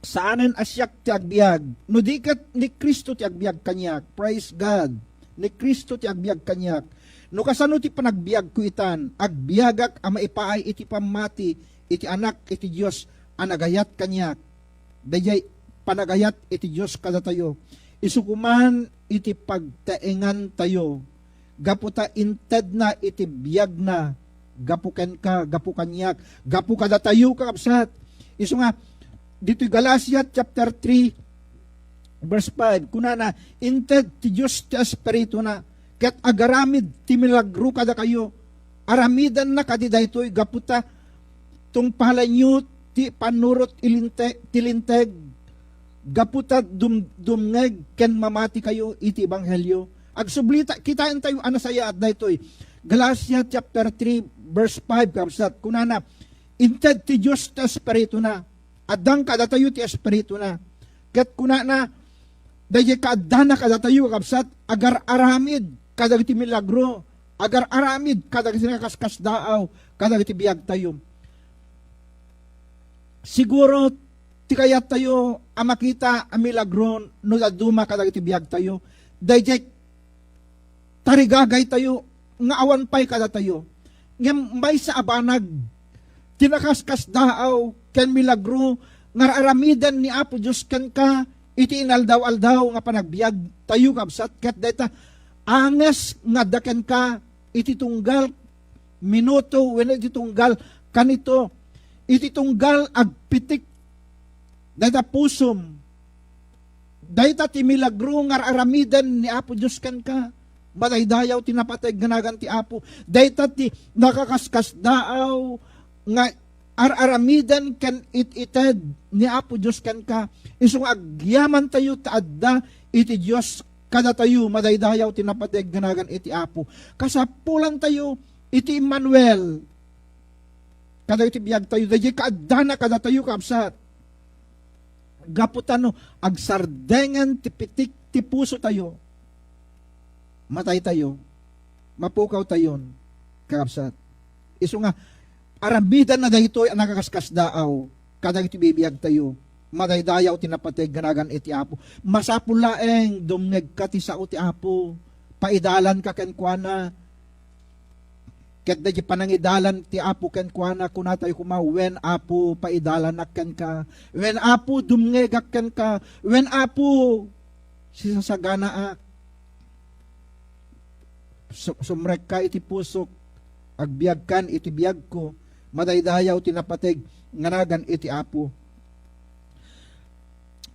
Saanen a siak ti agbiag, no di ket ni Cristo ti agbiag kaniak. Praise God. Ni Cristo ti agbiag kaniak. No kasano ti panagbiagko itan, agbiagak a maipaay iti pammati iti Anak iti Dios a nagayat kaniak. Dayjay panagayat iti Dios kadatayo. Isu koman iti pagtaengantayo. Gapu ta intedna iti biagna, gapu kenka, gapu kaniak, gapu kadatayo, kakabsat. Isu nga, ditoy Galacia chapter three, verse five, kunana, "Inted ti Dios ti Espirituna, ket agaramid ti milagro kadakayo." Aramidenna kadi daytoy gapu ta tungpalenyo ti pannurot ilinte-, ti linteg, gapu ta dum-, dumngeg ken mamatikayo iti ebanghelio. Agsubli ta, kitaentayo a nasayaat daytoy. Galacia chapter three, verse five, kabsat, kunana, "Inted ti Dios ti Espirituna." Addan kadatayo ti Espirituna. Ket kunana, dayjay kaaddana kadatayo, kabsat, agar-aramid kadagiti milagro, agar-aramid kadagiti nakaskasdaaw kadagiti biagtayo. Siguro, ti kayattayo a makita a milagro no dadduma kadagiti biagtayo, dayjay tarigagaytayo nga awan pay kadatayo. Ngem maysa a banag ti nakaskasdaaw ken milagro nga ar-aramiden ni Apo Dios kenka iti inaldaw-aldaw nga panagbiagtayo, kabsat, ket dayta anges nga adda kenka iti tunggal minuto wenno iti tunggal kanito. iti tunggal agpitik dayta pusom, dayta ti milagro nga ar-aramiden ni Apo Dios kenka, madaydayaw ti napateg nga nagan ti Apo. Dayta ti nakakaskasdaaw nga ar-aramiden ken it-ited ni Apo Dios kenka. Isu nga agyamantayo ta adda iti Dios kadatayo, madaydayaw ti napateg nga nagan iti Apo. Kasapulantayo iti Emmanuel kadagiti biagtayo, daydiay kaaddana kadatayo, kabsat. Gapu ta no agsardengen ti pitik ti pusotayo, mataytayo, mapukawtayon, kakabsat. Isu nga, aramidenna daytoy a nakaskasdaaw kadagiti bibiagtayo. Madaydayaw ti napateg nga nagan iti Apo. Masapul laeng dumngegka ti sao ti Apo. Paidalanka kenkuana. Ket daydi panangidalan ti Apo kenkuana, kunatayo koma, "Wen, Apo, paidalanak kenka. Wen, Apo, dumngegak kenka. Wen, Apo, sisasaganaak." Su-, sumrekka iti pusok, agbiagkan iti biagko, madaydayaw ti napateg nga nagan iti Apo.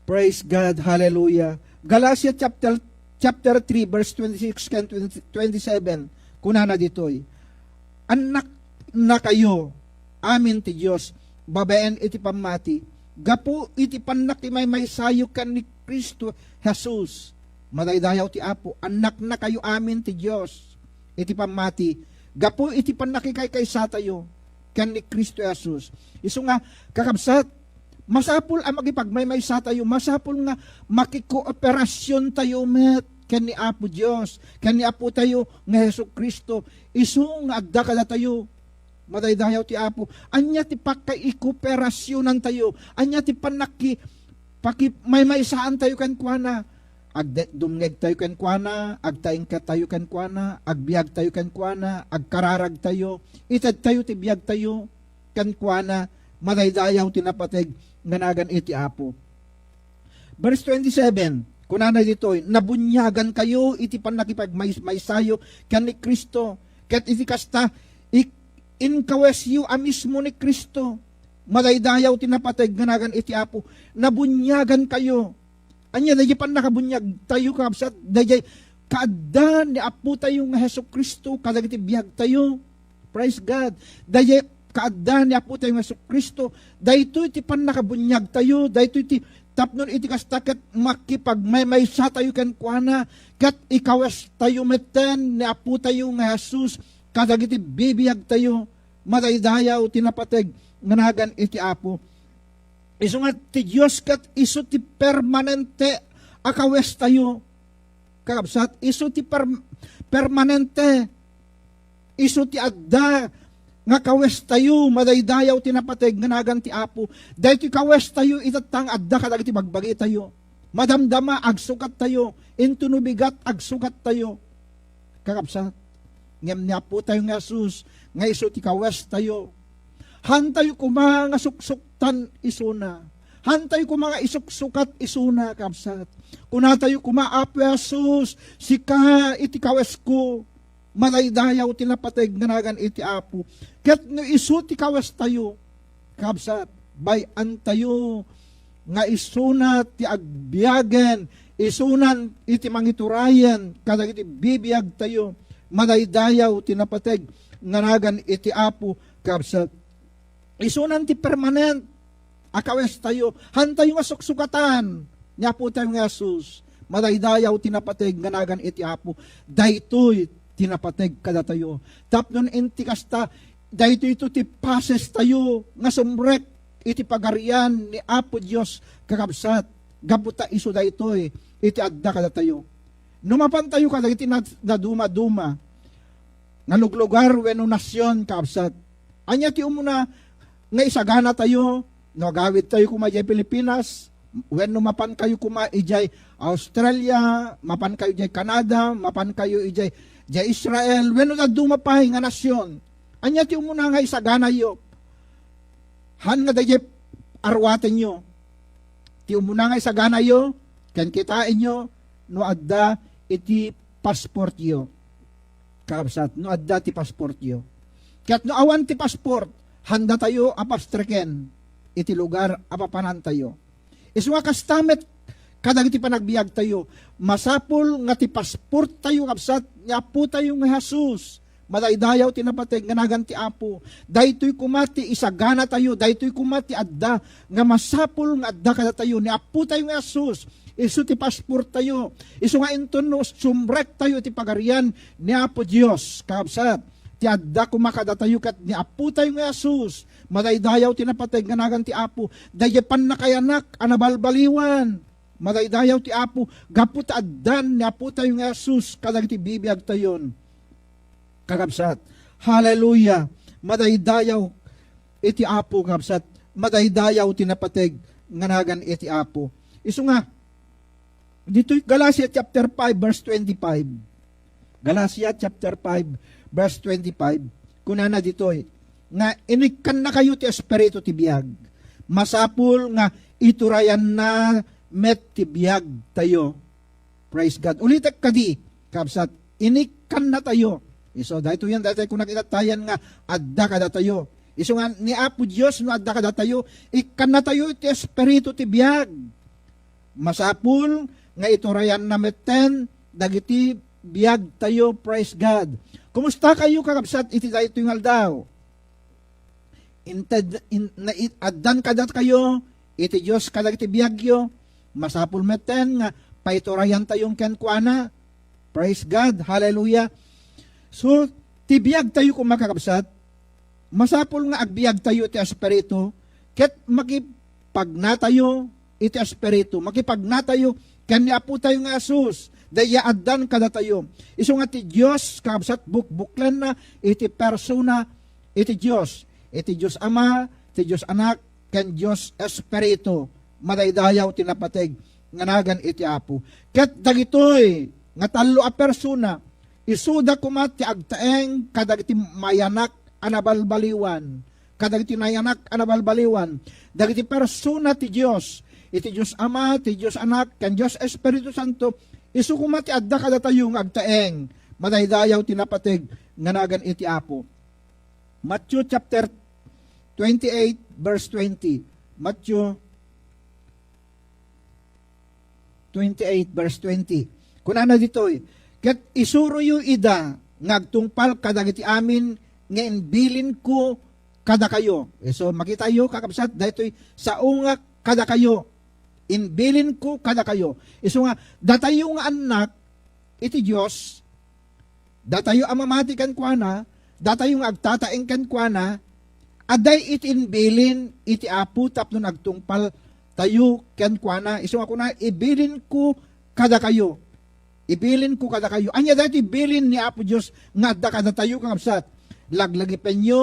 Praise God, hallelujah. Galatia chapter, chapter three, verse twenty-six ken twenty, twenty-seven, kunana ditoy, "Annaknakayo amin ti Dios babaen iti pammati, gapu iti pannakimaymaysayo ken ni Cristo Jesus." Madaydayaw ti Apo, annaknakayo amin ti Dios iti pammati, gapu iti pannakikaysatayo ken ni Cristo Jesus. Isu nga, kakabsat, masapul a makipagmaymaysatayo, masapul nga makikooperasyon tayo met ken ni Apo Dios, ken ni Apo tayo nga Jesu-Cristo. Isu nga adda kadatayo. Madaydayaw ti Apo. Ania ti pakkaikooperasyonan tayo? Ania ti pannaki-, pakimaymaysaantayo kenkuana? Agde-, dumngegtayo kenkuana, agtaingkatayo kenkuana, agbiagtayo kenkuana, agkararagtayo, itedtayo ti biagtayo kenkuana, madaydayaw ti napateg nga nagan iti Apo. Verse twenty-seven, kunana ditoy, "Nabuniagankayo iti pannakipagmaymaysayo ken ni Cristo, ket iti kasta, ik-, inkawesyo a mismo ni Cristo." Madaydayaw ti napateg nga nagan iti Apo. Nabuniagankayo. Ania, daydiay pannakabuniagtayo, kabsat, daydiay kaadda ni Apotayo nga Jesu-Cristo kadagiti biagtayo. Praise God. Daydiay kaadda ni Apotayo nga Jesu-Cristo. Daytoy ti pannakabuniagtayo. Daytoy ti tapnon iti kasta ket makipagmaymaysatayo kenkuana, ket ikawestayo metten ni Apotayo nga Jesus kadagiti bibiagtayo. Madaydayaw ti napateg nga nagan iti Apo. Isu nga ti Dios ket isu ti permanente a kawestayo. Kakabsat, isu ti per-, permanente. Isu ti adda nga kawestayo, madaydayaw ti napateg nga nagan ti Apo. Daytoy kawestayo itatta nga adda kadagiti bagbagitayo. Madamdama, agsukattayo. Intono bigat, agsukattayo. Kakabsat, ngem ni Apotayo nga Jesus nga isu ti kawestayo. Hantayo koma nga suksuktan isuna. Hantayo koma nga isuksukat isuna, kabsat. Kunatayo koma, "Apo Jesus, sika iti kawesko." Madaydayaw ti napateg nga nagan iti Apo. Ket no isu ti kawestayo, kabsat, bay-antayo nga isuna ti agbiagen, isunan iti mangiturayen kadagiti bibiagtayo. Madaydayaw ti napateg nga nagan iti Apo, kabsat. Isunan ti permanent a kawestayo. Hantayo nga suksukatan ni Apotayo nga Jesus. Madaydayaw ti napateg nga nagan iti Apo. Daytoy ti napateg kadatayo. Tapno no inti kasta, daytoy to ti pasestayo nga sumrek iti pagarian ni Apo Dios, kakabsat. Gapu ta isu daytoy iti adda kadatayo. No mapantayo kadagiti nad-, nadumaduma nga luglugar wenno nasion, kakabsat, ania ti umuna nga isaganatayo no agawidtayo koma idiay Pilipinas, wenno mapankayo koma idiay Australia, mapankayo idiay Canada, mapankayo idiay, idiay Israel, wenno dadduma pay nga nasion? Ania ti umuna nga isaganayo? Haan nga daydiay aruatenyo. Ti umuna nga isaganayo ken kitaenyo no adda iti passportyo. Kakabsat, no adda ti passportyo. Ket no awan ti passport, Haandatayo a pastreken iti lugar a papanantayo. Isu nga kasta met kadagiti panagbiagtayo, masapul nga ti pasporttayo, kabsat, ni Apotayo nga Jesus. Madaydayaw ti napateg nga nagan ti Apo. Daytoy koma ti isaganatayo, daytoy koma ti adda nga masapul nga adda kadatayo ni Apotayo nga Jesus. Isu ti pasporttayo. Isu nga inton no sumrektayo iti Pagarian ni Apo Dios, kakabsat, ti adda koma kadatayo ket ni Apotayo nga Jesus. Madaydayaw ti napateg nga nagan ti Apo. Daydiay pannakayanak a nabalbaliwan. Madaydayaw ti Apo gapu ta addan ni Apotayo nga Jesus kadagiti bibiagtayon. Kakabsat, haleluya! Madaydayaw iti Apo, kakabsat. Madaydayaw ti napateg nga nagan iti Apo. Isu nga, ditoy Galacia chapter five, verse twenty-five. Galacia chapter five, verse twenty-five. Kunana ditoy, nga inikkannakayo ti Espiritu ti biag. Masapul nga iturayanna met ti biagtayo. Praise God. Ulitek kadi, kabsat, inikkannatayo. Isu, daytoy yan, daytoy kunak itattayan nga adda kadatayo. Isu nga ni Apo Dios no adda kadatayo, ikkannatayo iti Espiritu ti biag. Masapul nga iturayanna metten dagiti biagtayo. Praise God. Kumusta kayo, kakabsat, iti daytoy nga aldaw? Inted, in, na, it, addan kadatayo iti Dios kadagiti biagyo. Masapul metten nga paiturayantayon kenkuana. Praise God. Hallelujah. So, ti biagtayo koma, kakabsat, masapul nga agbiagtayo iti Espiritu ket makipagnatayo iti Espiritu, makipagnatayo ken ni Apotayo nga Jesus, daydiay addan kadatayo. Isu nga ti Dios, kabsat, bukbuklenna iti persona iti Dios, iti Dios Ama, ti Dios Anak, ken Dios Espiritu. Madaydayaw ti napateg nga nagan iti Apo. Ket dagitoy nga tallo a persona, isuda koma ti agtaeng kadagiti mayanak a nabalbaliwan, kadagiti nayanak a nabalbaliwan, dagiti persona ti Dios, iti Dios Ama, ti Dios Anak, ken Dios Espiritu Santo, isu koma ti adda kadatayo nga agtaeng. Madaydayaw ti napateg nga nagan iti Apo. Matthew chapter twenty-eight, verse twenty. Matthew twenty-eight, verse twenty. Kunana ditoy, "Ket isuroyo ida nga agtungpal kadagiti amin nga imbilinko kadakayo." Eh, so, makitayo, kakabsat, daytoy sao nga kadakayo. Imbilinko kadakayo. Isu nga, datayo nga annak iti Dios, datayo a mamati kenkuana, datayo nga agtataeng kenkuana, adda iti imbilin iti Apo tapno agtungpaltayo kenkuana. Isu nga kuna, "Ibilinko kadakayo." Ibilinko kadakayo. Ania daytoy bilin ni Apo Dios nga adda kadatayo, kakabsat? "Laglagipenyo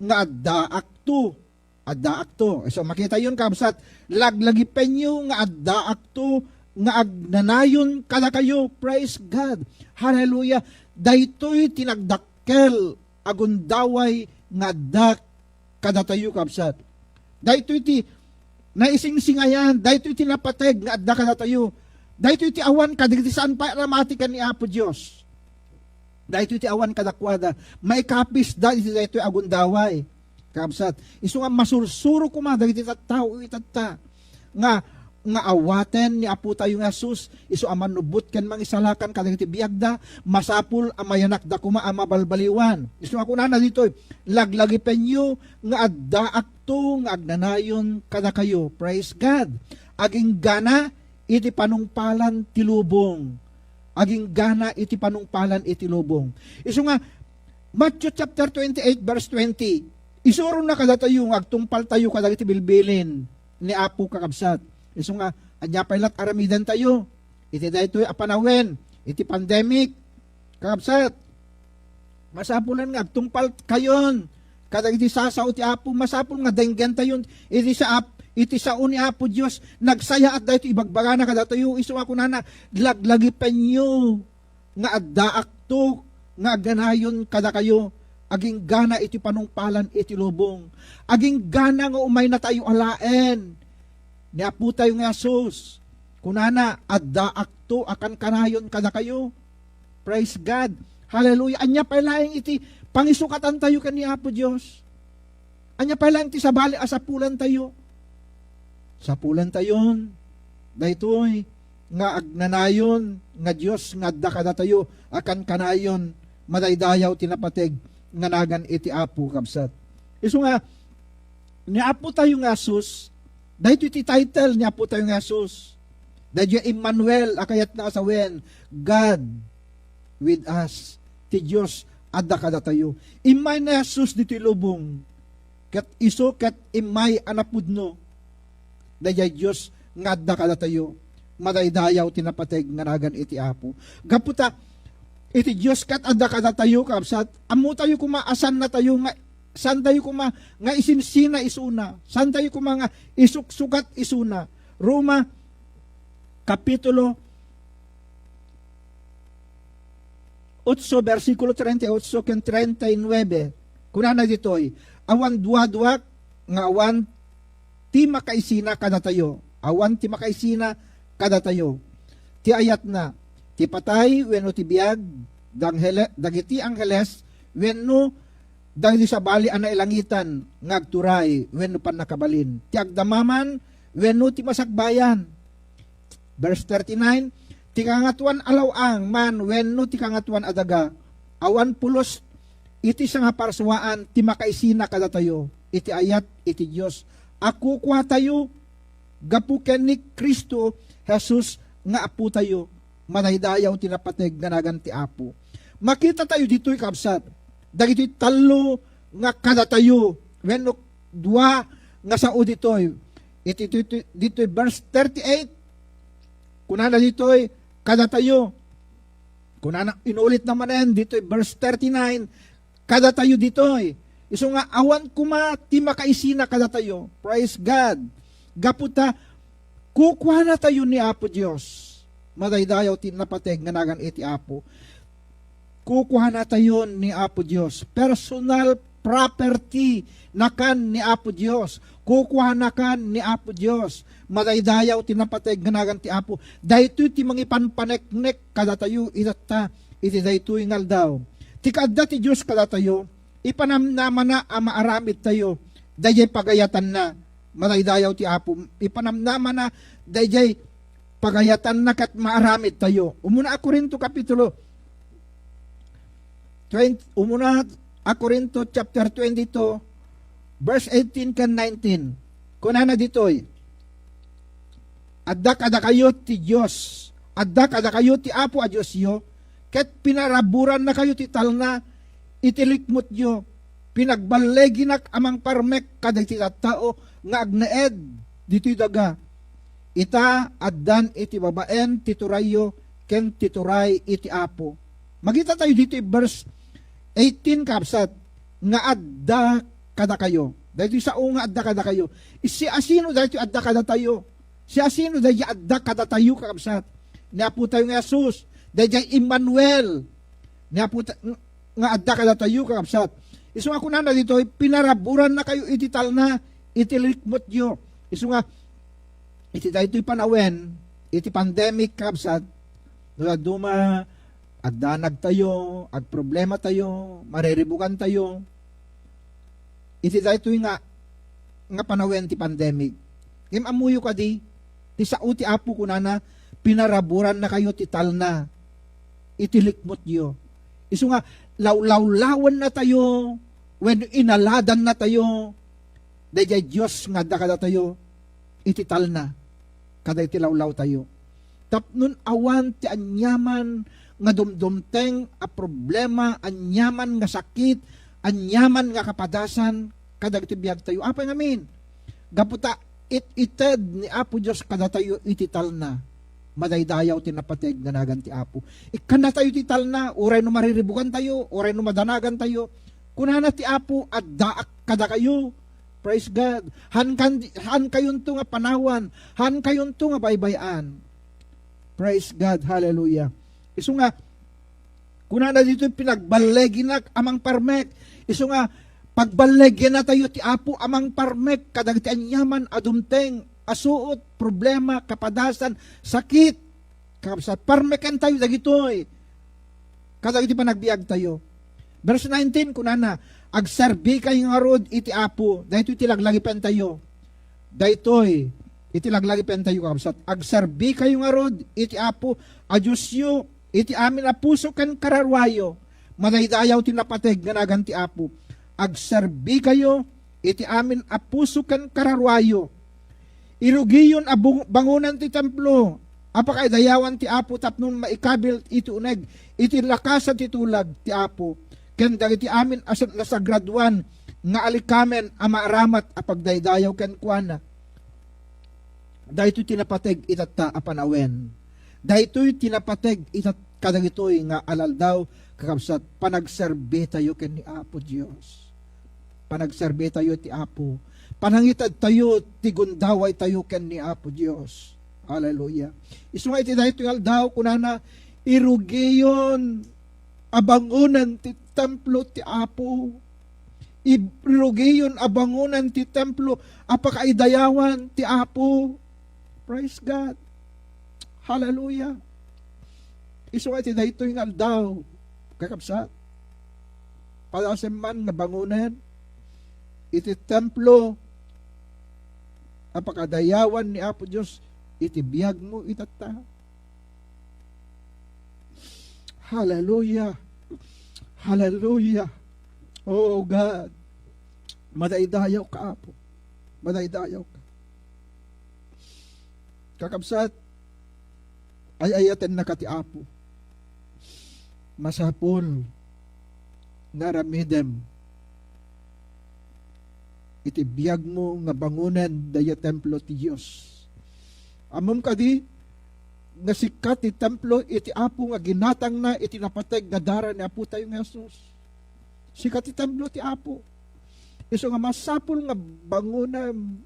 nga addaakto." Addaakto. So, makitayon, kabsat, laglagipenyo nga addaakto nga agnanayon kadakayo. Praise God. Hallelujah. Daytoy ti nagdakkel a gundaway nga adda kadatayo, kabsat. Daytoy ti naisingsingayan, daytoy ti napateg nga adda kadatayo. Daytoy ti awan kadagiti saan pay a namati ken ni Apo Dios. Daytoy ti awan kadakuada. Maikapisda iti daytoy a gundaway. Kabsat, isu nga masursuro koma dagiti tattao itatta nga, nga awaten ni Apotayo nga Jesus, isu a mannubbot ken mangisalakan kadagiti biagda, masapul a mayanakda koma a mabalbaliwan. Isu nga kunana ditoy, "Laglagipenyo nga addaakto nga agnanayon kadakayo." Praise God. Aginggana iti panungpalan ti lubong. Aginggana iti panungpalan iti lubong. Isu nga, Matthew chapter twenty-eight, verse twenty, isurona kadatayo nga agtungpaltayo kadagiti bilbilin ni Apo, kakabsat. Isu nga, ania pay la't aramidentayo iti daytoy a panawen, iti pandemic, kakabsat. Masapulan nga agtungpalkayon kadagiti sasao ti Apo. Masapul nga denggentayon iti saap-, iti sao ni Apo Dios. Nagsayaat daytoy ibagbagana kadatayo. Isu nga kunana, "Laglagipenyo nga addaakto nga agnanayon kadakayo, aginggana iti panungpalan iti lubong." Aginggana nga umaynatayo alaen ni Apotayo nga Jesus. Kunana, "Addaakto a kankanayon kadakayo." Praise God. Hallelujah. Ania pay laeng iti pangisukatantayo ken ni Apo Dios? Ania pay laeng ti sabali a sapulantayo? Sapulantayon daytoy nga agnanayon nga Dios nga adda kadatayo a kankanayon, madaydayaw ti napateg nga nagan iti Apo, kabsat. Isu nga, ni Apo tayo nga Jesus, daytoy ti title ni Apo tayo nga Jesus. Daytoy Emmanuel a kayatna a sawen, God with us. Ti Dios adda kadatayo. Immay ni Jesus ditoy lubong, ket isu ket immay a napudno. Daydiay Dios nga adda kadatayo, madaydayaw ti napateg nga nagan iti Apo. Gapu ta, iti Dios ket adda kadatayo, kabsat, ammotayo koma a saannatayo nga, saantayo koma nga isinsina isuna, saantayo koma nga isuksukat isuna. Roma, Kapitulo otso, bersikulo treinta y ocho ken treinta y nueve. Kunana ditoy, awan duaduak nga awan ti makaisina kadatayo. Awan ti makaisina kadatayo. Ti ayatna, ti patay wenno ti biag, danghele-, dagiti angheles, wenno dagiti sabali a nailangitan nga agturay wenno pannakabalin, ti agdama man wenno ti masakbayan. Verse thirty-nine, ti kangatoan a law-ang man wenno ti kangatoan a daga, awan pulos iti sangaparsuaan ti makaisina kadatayo iti ayat iti Dios a kukuatayo gapu ken ni Cristo Jesus nga Apotayo. Madaydayaw ti napateg nga nagan ti Apo. Makita tayo ditoy, kabsat, dagitoy tallo nga kadatayo, wenno dua nga sao ditoy. Iti, iti, iti, ditoy verse thirty-eight, kunana ditoy, kadatayo. Kunana, inulit na manen ditoy verse thirty-nine, kadatayo ditoy. Isu nga awan koma ti makaisina kadatayo. Praise God. Gapu ta, kukuanatayo ni Apo Dios. Madaydayaw ti napateg nga nagan iti Apo. Kukuanatayo ni Apo Dios. Personal property nakan ni Apo Dios. Kukuanakan ni Apo Dios. Madaydayaw ti napateg nga nagan ti Apo. Daytoy ti mangipanpaneknek kadatayo itatta iti daytoy nga aldaw. Ti kaadda ti Dios kadatayo, ipanamnamana a maaramidtayo daydiay pagayatanna. Madaydayaw ti Apo, ipanamnamana daydiay pagayatanna ket maaramidtayo. Umuna a Corinto Kapitulo twenty, Umuna a Corinto chapter twenty-two, verse eighteen ken nineteen. Kunana ditoy, adda kadakayo ti Dios, adda kadakayo ti Apo a Diosyo, ket pinaraburannakayo ti talna iti likmutyo. Pinagballeginak a mangparmek kadagiti tattao nga agnaed ditoy daga. Ita, addan iti babaen ti turayyo ken ti turay iti Apo. Makita tayo ditoy verse eighteen, kabsat, nga adda kadakayo. Daytoy sao nga adda kadakayo. Siasino daytoy adda kadatayo? Siasino daytoy adda kadatayo, kakabsat? Ni Apo tayo nga Jesus. Daytoy Emmanuel. Ni Apo ta-, nga adda kadatayo, kakabsat. Isu nga kunana ditoy, pinaraburannakayo iti talna, iti likmutyo. Isu nga, iti daytoy panawen, iti pandemic, kakabsat, no dadduma, agdanagtayo, agproblematayo, mariribugantayo. Iti daytoy nga, nga panawen ti pandemic. Ngem ammoyo kadi, ti sao ti Apo kunana, pinaraburannakayo ti talna iti likmutyo. Isu nga, lawlawlawennatayo, wenno inaladannatayo, daydiay Dios nga adda kadatayo iti talna, kada iti lawlawtayo. Tapnon awan ti aniaman nga dumdumteng a problema, aniaman nga sakit, aniaman nga kapadasan, kadagiti biagtayo. Apay ngamin? Gapu ta it-ited ni Apo Dios kadatayo iti talna. Madaydayaw ti napateg nga nagan ti Apo. Ikkannatayo ti talna, uray no mariribugantayo, uray no madanagantayo. Kunana ti Apo, addaak kadakayo. Praise God. Hankan-, hankayonto nga panawan, hankayonto nga baybay-an. Praise God. Hallelujah. Isu nga, kunana ditoy, pinagballeginak a mangparmek. Isu nga, pagballegiannatayo ti Apo a mangparmek kadagiti aniaman a dumteng, a suot, problema, kapadasan, sakit. Kakabsat, parmekentayo dagitoy kadagiti panagbiagtayo. Verse nineteen, kunana, Agserbikayo ngarud iti Apo. Daytoy ti laglagipentayo. Daytoy iti laglagipentayo, kakabsat. Agserbikayo ngarud iti Apo a Diosyo iti amin a puso ken kararuayo. Madaydayaw ti napateg nga nagan ti Apo. Agserbikayo iti amin a puso ken kararuayo. Irugiyon a bung-, bangonan ti templo a pakaidayawan ti Apo tapno maikabil iti uneg iti lakasan ti tulag ti Apo ken dagiti amin a sa-, nasagradoan nga alikamen a maaramat a pagdaydayaw kenkuana. Daytoy ti napateg itatta a panawen. Daytoy ti napateg itat-, kadagitoy nga alaldaw, kakabsat, panagserbitayo ken ni Apo Dios. Panagserbitayo ti Apo. Panangitedtayo ti gundawaytayo ken ni Apo Dios. Hallelujah. Isu nga iti daytoy nga aldaw, kunana, irugiyon a bangonen ti templo ti Apo. Irugiyon a bangonen ti templo a pakaidayawan ti Apo. Praise God. Hallelujah. Isu nga iti daytoy nga aldaw, kakabsat, padasem man nga bangonen iti templo a pakadayawan ni Apo Dios iti biagmo itatta. Hallelujah. Hallelujah. Oh God. Madaydayaw ka, Apo. Madaydayaw ka. Kakabsat, ay-ayatennaka ti Apo. Masapul nga aramidem iti biagmo nga bangonen dayta templo ti Dios. Ammom kadi nga sika ti templo iti Apo nga ginatangna iti napateg nga dara ni Apotayo nga Jesus? Sika ti templo ti Apo. Isu nga masapul nga bangonem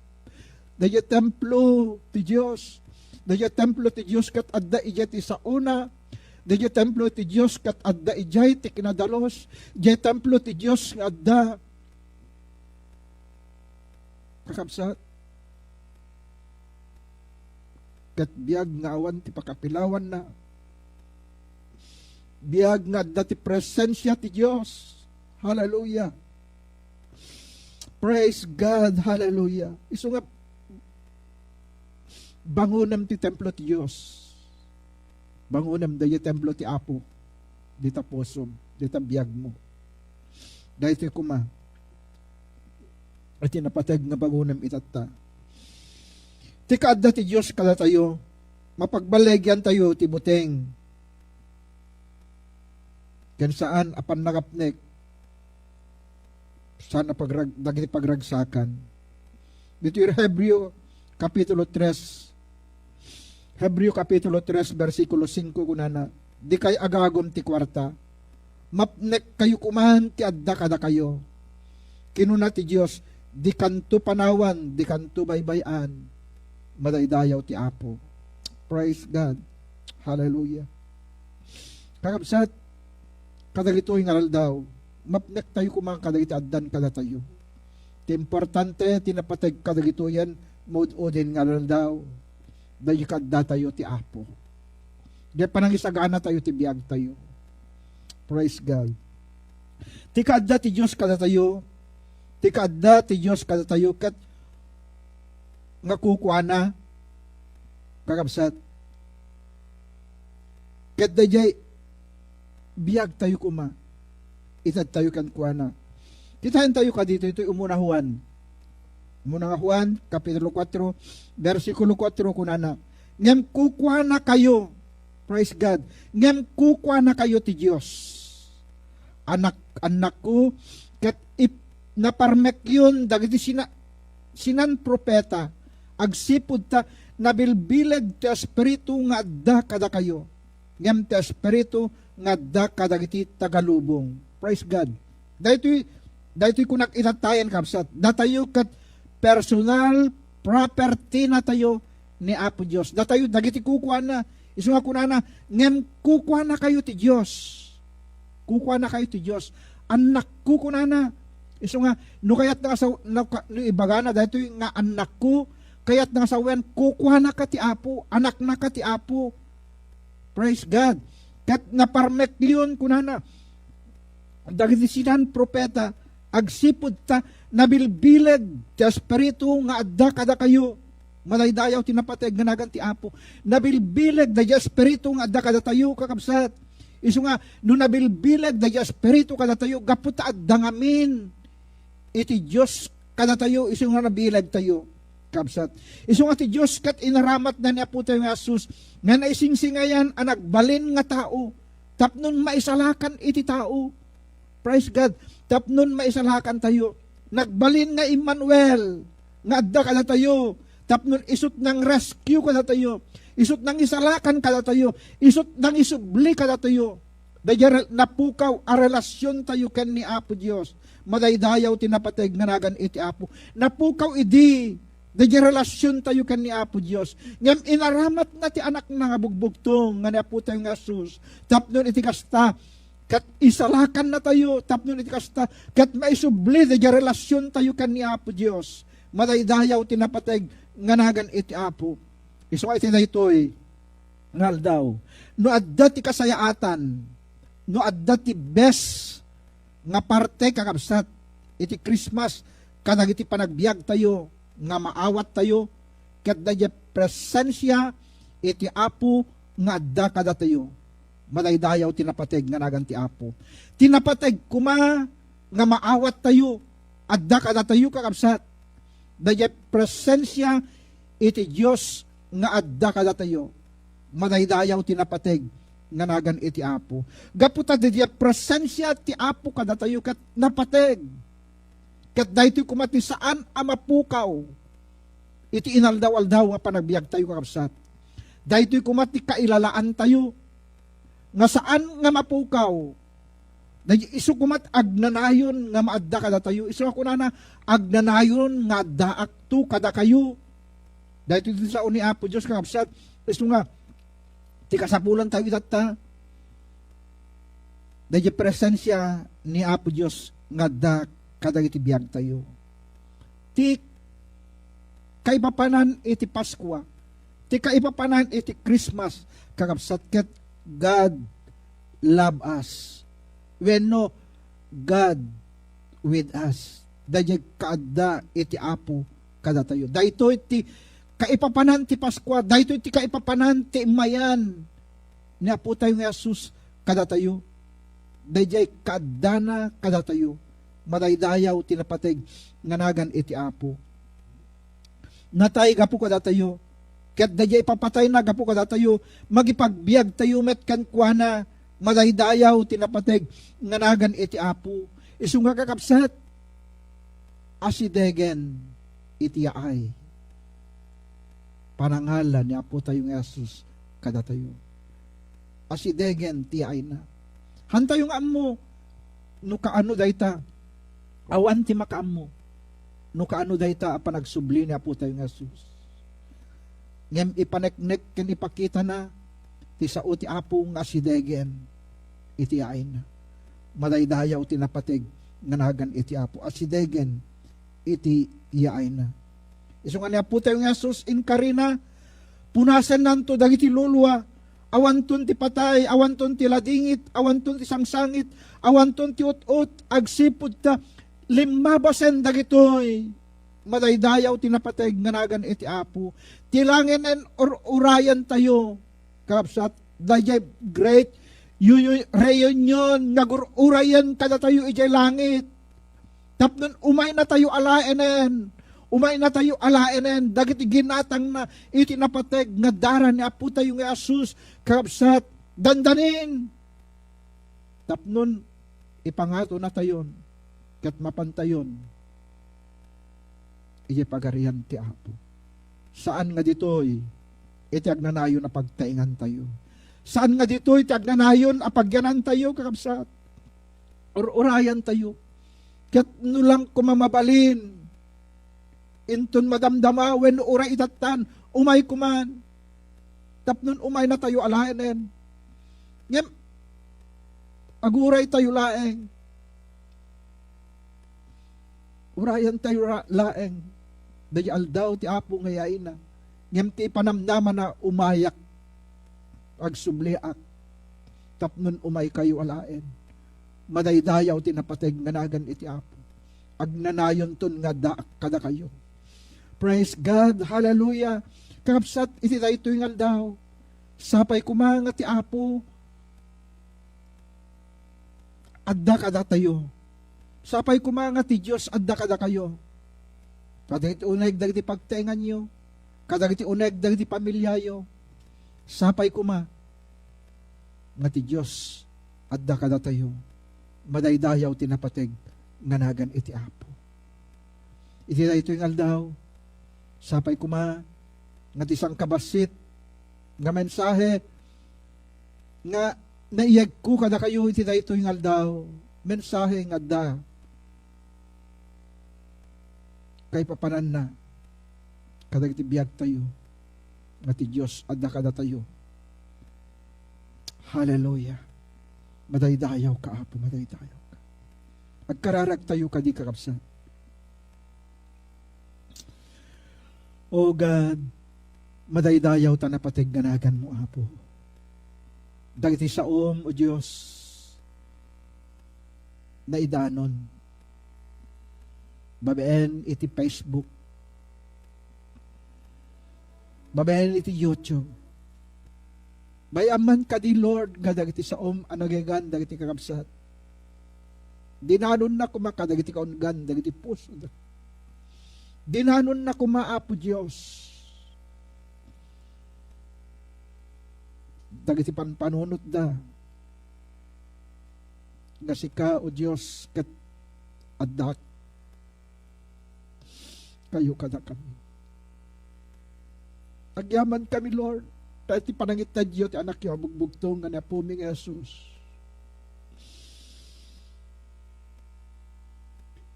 dayta templo ti Dios. Dayta templo ti Dios ket adda idiay ti saona. Dayta templo ti Dios ket adda idiay ti kinadalus. Dayta templo ti Dios nga adda, kakabsat, ket biag nga awan ti pakapilawanna. Biag nga adda ti presensia ti Dios. Hallelujah. Praise God. Hallelujah. Isu nga bangonem ti templo ti Dios. Bangonem dayta templo ti Apo. Dita pusom, dita biagmo. Daytoy koma iti napateg nga bangonem itatta. Ti kaadda ti Dios kadatayo, mapagballegiantayo ti buteng ken saan a pannakapnek saan a pagrag-, dagiti pagragsakan. Ditoy Hebreo, Kapitulo tres, Hebreo Kapitulo tres, bersikulo singko, kunana, "Dikay agagum ti kuarta. Mapnekkayo koman ti adda kadakayo." Kinuna ti Dios, "Dikanto panawan, dikanto baybay-an. Madaydayaw ti Apo." Praise God. Hallelujah. Kakabsat, kadagitoy nga aldaw, mapnektayo koma kadagiti addan kadatayo. Ti importante, ti napateg kadagitoyen, maud-uden nga aldaw, daydi kaddatayo ti Apo. Daydi panangisaganatayo ti biagtayo. Praise God. Ti kaadda ti Dios kadatayo, ti kaadda ti Dios kadatayo, ket nga kukuana, kakabsat, ket daydiay biagtayo koma, itedtayo kenkuana. Kitaentayo kaditoy, toy umuna Juan. Umuna nga Juan, Kapitulo kuatro, bersikulo kuatro, kunana, "Ngem kukuanakayo," praise God, "ngem kukuanakayo ti Dios. Anak, annakko, ket ip-, naparmekyon dagiti sina-, sinan-propeta, agsipud ta nabilbileg ti Espiritu nga adda kadakayo, ngem ti Espiritu nga adda kadagiti tagalubong." Praise God. Daytoy, daytoy kunak itattayen, kabsat. Datayo ket personal property natayo ni Apo Dios. Datayo dagiti kukuana. Isu nga kunana, "Ngem kukuanakayo ti Dios." Kukuanakayo ti Dios. "Annakko," kunana. Isu nga, no kayatna nga saw-, no ka-, no ibagana daytoy nga "Annakko," kayatna nga sawen, kukuanaka ti Apo, anaknaka ti Apo. Praise God. Ket naparmekyon, kunana, dagiti sinan-propeta, Agsipud ta nabilbileg ti Espiritu nga adda kadakayo. Madaydayaw ti napateg nga nagan ti Apo. Nabilbileg daydi Espiritu nga adda kadatayo, kakabsat. Isu nga, no nabilbileg daydi Espiritu kadatayo, gapu ta adda ngamin iti Dios kadatayo, isu nga nabilegtayo, kabsat. Isu nga ti Dios ket inaramatna ni Apotayo nga Jesus nga naisingsingayan a nagbalin nga tao tapno maisalakan iti tao. Praise God. Tapno maisalakan tayo. Nagbalin nga Emmanuel, nga adda kadatayo. Tapno isut nang rescue kadatayo. Isut nang isalakan kadatayo. Isut nang isubli kadatayo. Daydiay re-, napukaw a relasyon tayo ken ni Apo Dios. Madaydayaw ti napateg nga nagan iti Apo. Napukaw idi, daydiay relasyon tayo ken ni Apo Dios. Ngem inaramatna ti Anakna nga bugbugtong nga ni Apo tayo nga Jesus. Tapno iti kasta, ket isalakanna tayo, tapno iti kasta, ket maisubli daydiay relasyon tayo ken ni Apo Dios. Madaydayaw ti napateg nga nagan iti Apo. Isu nga iti daytoy nga aldaw. No adda ti kasayaatan, no adda ti best nga parte, kakabsat, iti Christmas, kadagiti panagbiagtayo, nga maawattayo, ket daydiay presensia iti Apo nga adda kadatayo. Madaydayaw ti napateg nga nagan ti Apo. Ti napateg koma nga maawattayo, adda kadatayo, kakabsat. Daydiay presensia iti Dios nga adda kadatayo. Madaydayaw ti napateg nga nagan iti Apo. Gapu ta daydiay presensia ti Apo kadatayo ket napateg. Ket daytoy koma ti saan a mapukaw iti inaldaw-aldaw nga panagbiagtayo, kakabsat. Daytoy koma ti kailalaantayo nga saan nga mapukaw. Daydi isu koma ti agnanayon nga maadda kadatayo. Isu nga kunana, "Agnanayon nga addaakto kadakayo." Daytoy ti sao ni Apo Dios, kakabsat. Isu nga, ti kasapulantayo itatta, daydi presensia ni Apo Dios nga adda kadagiti biagtayo. Ti kaipapanan iti Paskua, ti kaipapanan iti Christmas, kakabsat, ket God love us. Wenno, God with us. Daydiay kaadda iti Apo kadatayo. Daytoy ti kaipapanan ti Paskua, daytoy ti kaipapanan ti immayan ni Apo tayo nga Jesus kadatayo. Daydiay kaaddana kadatayo. Madaydayaw ti napateg nga nagan iti Apo. Natay gapu kadatayo. Ket daydiay ipapatayna gapu kadatayo, mangipagbiagtayo met kenkuana. Madaydayaw ti napateg nga nagan iti Apo. Isu nga, kakabsat, asidegen iti yaay. Panangala ni Apo tayo nga Jesus kadatayo. Asidegen ti yaayna. Hantayo nga ammo no kaano dayta. Awan ti makaammo no kaano dayta a panagsubli ni Apo tayo nga Jesus. Ngem ipaneknek ken ipakitana ti sao ti Apo nga asidegen iti yaayna. Madaydayaw ti napateg nga nagan iti Apo. Asidegen iti yaayna. Isu nga ni Apo tayo nga Jesus, inkarina, punasennanto dagiti lulua, awanton ti patay, awanton ti ladingit, awanton ti sangsangit, awanton ti ut-ot, agsipud ta limmabasen dagitoy. Madaydayaw ti napateg nga nagan iti Apo. Ti langinen ur-urayan tayo. Kakabsat, daydiay great yu-, yu-, reunion nga gur-urayen kadatayo idiay langit. Tapno umayna tayo alaenen, umayna tayo alaenen dagiti ginatangna iti napateg nga dara ni Apo tayo nga Jesus, kakabsat, dandanin. Tapno ipangato natayon ket mapantayon idiay Pagarian ti Apo. Saan nga ditoy iti agnanayon a pagtaingantayo. Saan nga ditoy ti agnanayon a pagyanantayo, kakabsat. Ur-urayantayo. Ket no lang koma mabalin, inton madamdama wenno uray itattan, umay koman. Tapno umaynatayo alaenen. Ngem, aguraytayo laeng. Urayantayo ra-, laeng daydi aldaw ti Apo nga yaayna. Ngem ti panamnamana, umayak, agsubliak, tapno umaykayo alaen. Madaydayaw ti napateg nga nagan iti Apo. agnanayonton nga adda kadakayo. Praise God! Hallelujah! Kakabsat, iti daytoy nga aldaw, sapay koma nga ti Apo adda kadatayo. Sapay koma nga ti Dios adda kadakayo. Kadagiti uneg dagiti pagtaenganyo, kadagiti uneg dagiti pamiliayo. Sapay koma nga ti Dios adda kadatayo. Madaydayaw ti napateg nga nagan iti Apo. Iti daytoy nga aldaw, sapay koma nga ti sangkabassit nga mensahe nga naiyegko kadakayo iti daytoy nga aldaw, mensahe nga adda kaipapananna kadagiti biagtayo nga ti Dios adda kadatayo. Hallelujah. Madaydayaw ka, Apo, madaydayaw ka. Agkararagtayo kadi, kakabsat. O God, madaydayaw ta napateg nga naganmo, Apo. Dagiti saom, O Dios, naidanon. Babaen iti Facebook. Babaen iti YouTube. Bay-am man kadi, Lord, nga dagiti saom a nagagan dagiti kakabsat. Dinanonna koma kadagiti kaunggan dagiti pusoda. Dinanonna koma, Apo Dios, dagiti panpanunotda nga sika, O Dios, ket addak kayo kadakami. Agyaman kami, Lord, ta iti panangitedyo ti Anakyo a bugbugtong nga ni Apomi nga Jesus.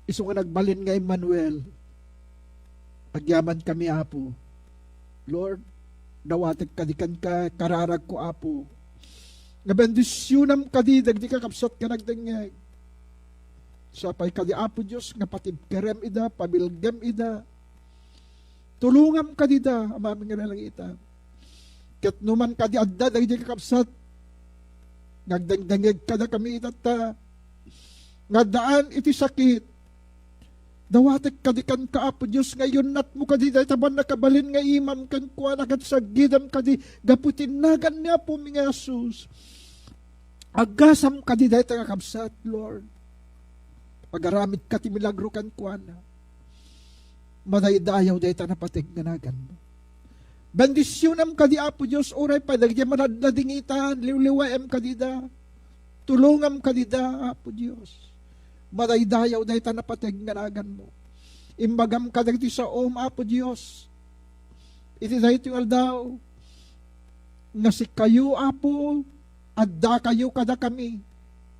Isu nga nagbalin nga Emmanuel, agyaman kami, Apo. Lord, dawatek kadi kenka, kararagko, Apo, nga bendisionam kadi dagiti kakabsat nga nagdengngeg. Sapay kadi, Apo Dios, nga patibkerem ida, pabilgem ida. Tulongam kadida, Amami nga nalangitan. Ket no man kadi adda dagiti kakabsat nga agdengdengngeg kadakami itatta, nga addaan iti sakit, dawatek kadi kenka, Apo Dios, nga iyunnatmo kadi dayta bannakabalin nga imam kenkuana, ket sagidam kadi gapu ti nagan ni Apomi nga Jesus. Aggasam kadi dayta nga kabsat, Lord. Agaramidka ti milagro kenkuana. Madaydayaw dayta napateg nga naganmo. Bendisionam kadi, Apo Dios, uray pay dagiti manadnadingitan, liwliwaem kadida. Tulongam kadida, Apo Dios. Madaydayaw dayta napateg nga naganmo. Imbagam kadagiti saom, Apo Dios, iti daytoy aldaw, nga sikayo, Apo, addakayo kadakami.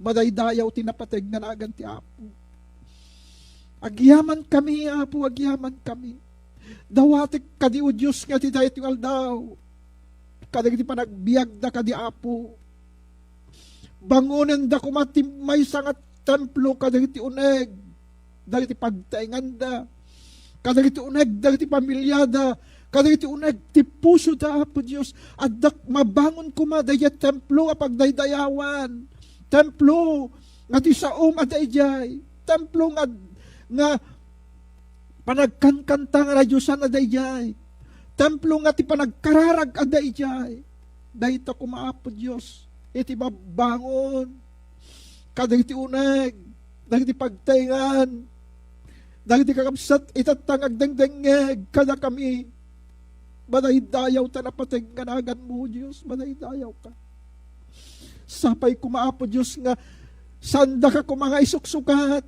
Madaydayaw ti napateg nga nagan ti Apo. Agyamankami, Apo, agyamankami. Dawatek kadi, O Dios, nga iti daytoy aldaw, kadagiti panagbiagda kadi, Apo, bangonenda koma ti maysa nga templo kadagiti uneg, dagiti pagtaenganda, kadagiti uneg, dagiti pamiliada, kadagiti uneg ti pusoda, Apo Dios. Addak mabangon koma daydiay templo a pagdaydayawan, templo nga ti saom a daydiay, templo nga, nga panagkankanta nga nadiosan a daydiay, templo nga ti panagkararag a daydiay. Dayta koma, Apo Dios, iti babbangon kadagiti uneg, dagiti pagtaengan, dagiti kakabsat itatta nga agdengdengngeg kadakami. Madaydayaw ta napateg nga naganmo, Dios, madaydayaw ka. Sapay koma, Apo Dios, nga saandaka koma nga isuksukat.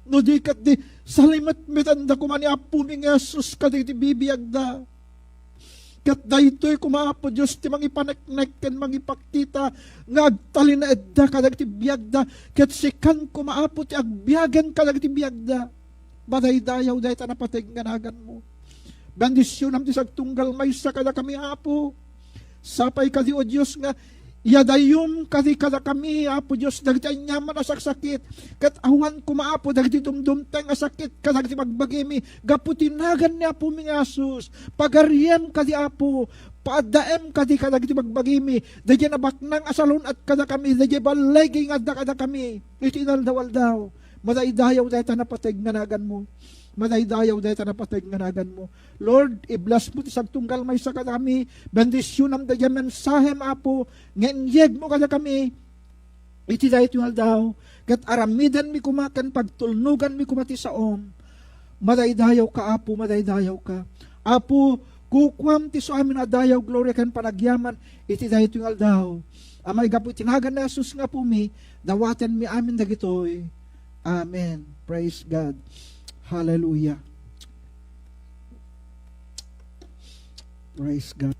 No di ket di, salimetmetenda koma ni Apomi nga Jesus kadagiti bibiagda. Ket daytoy koma, Apo Dios, ti mangipaneknek ken mangipakita nga agtalinaedda kadagiti biagda, ket sikan koma, Apo, ti agbiagen kadagiti biagda. Madaydayaw dayta napateg nga naganmo. Bendisionam ti sagtunggal maysa kadakami, Apo. Sapay kadi, O Dios, nga iyadayom kadi kadakami, Apo Dios, dagiti aniaman a saksakit. Ket awan koma, Apo, dagiti dumdumteng a sakit kadagiti bagbagimi gapu ti nagan ni Apomi nga Jesus. Pagariem kadi, Apo. Paaddaem kadi kadagiti bagbagimi. Daydiay nabaknang a salun-at kadakami. Daydiay balligi nga adda kadakami iti inaldaw-aldaw. Madaydayaw dayta napateg nga naganmo. Madaydayaw dayta napateg nga naganmo. Lord, i-bless mo ti sagtunggal maysa kadakami. Bendisyonam daydiay mensahem, Apo, nga inyegmo kadakami iti daytoy nga aldaw, ket aramidenmi koma ken pagtulnoganmi koma ti saom. Madaydayawka, Apo, madaydayawka. Apo, kukuam ti suamin a dayaw, gloria, ken panagyaman iti daytoy nga aldaw. A maigapu iti nagan ni Jesus nga Apomi, dawatenmi amin dagitoy. Amen. Praise God. Hallelujah. Praise God.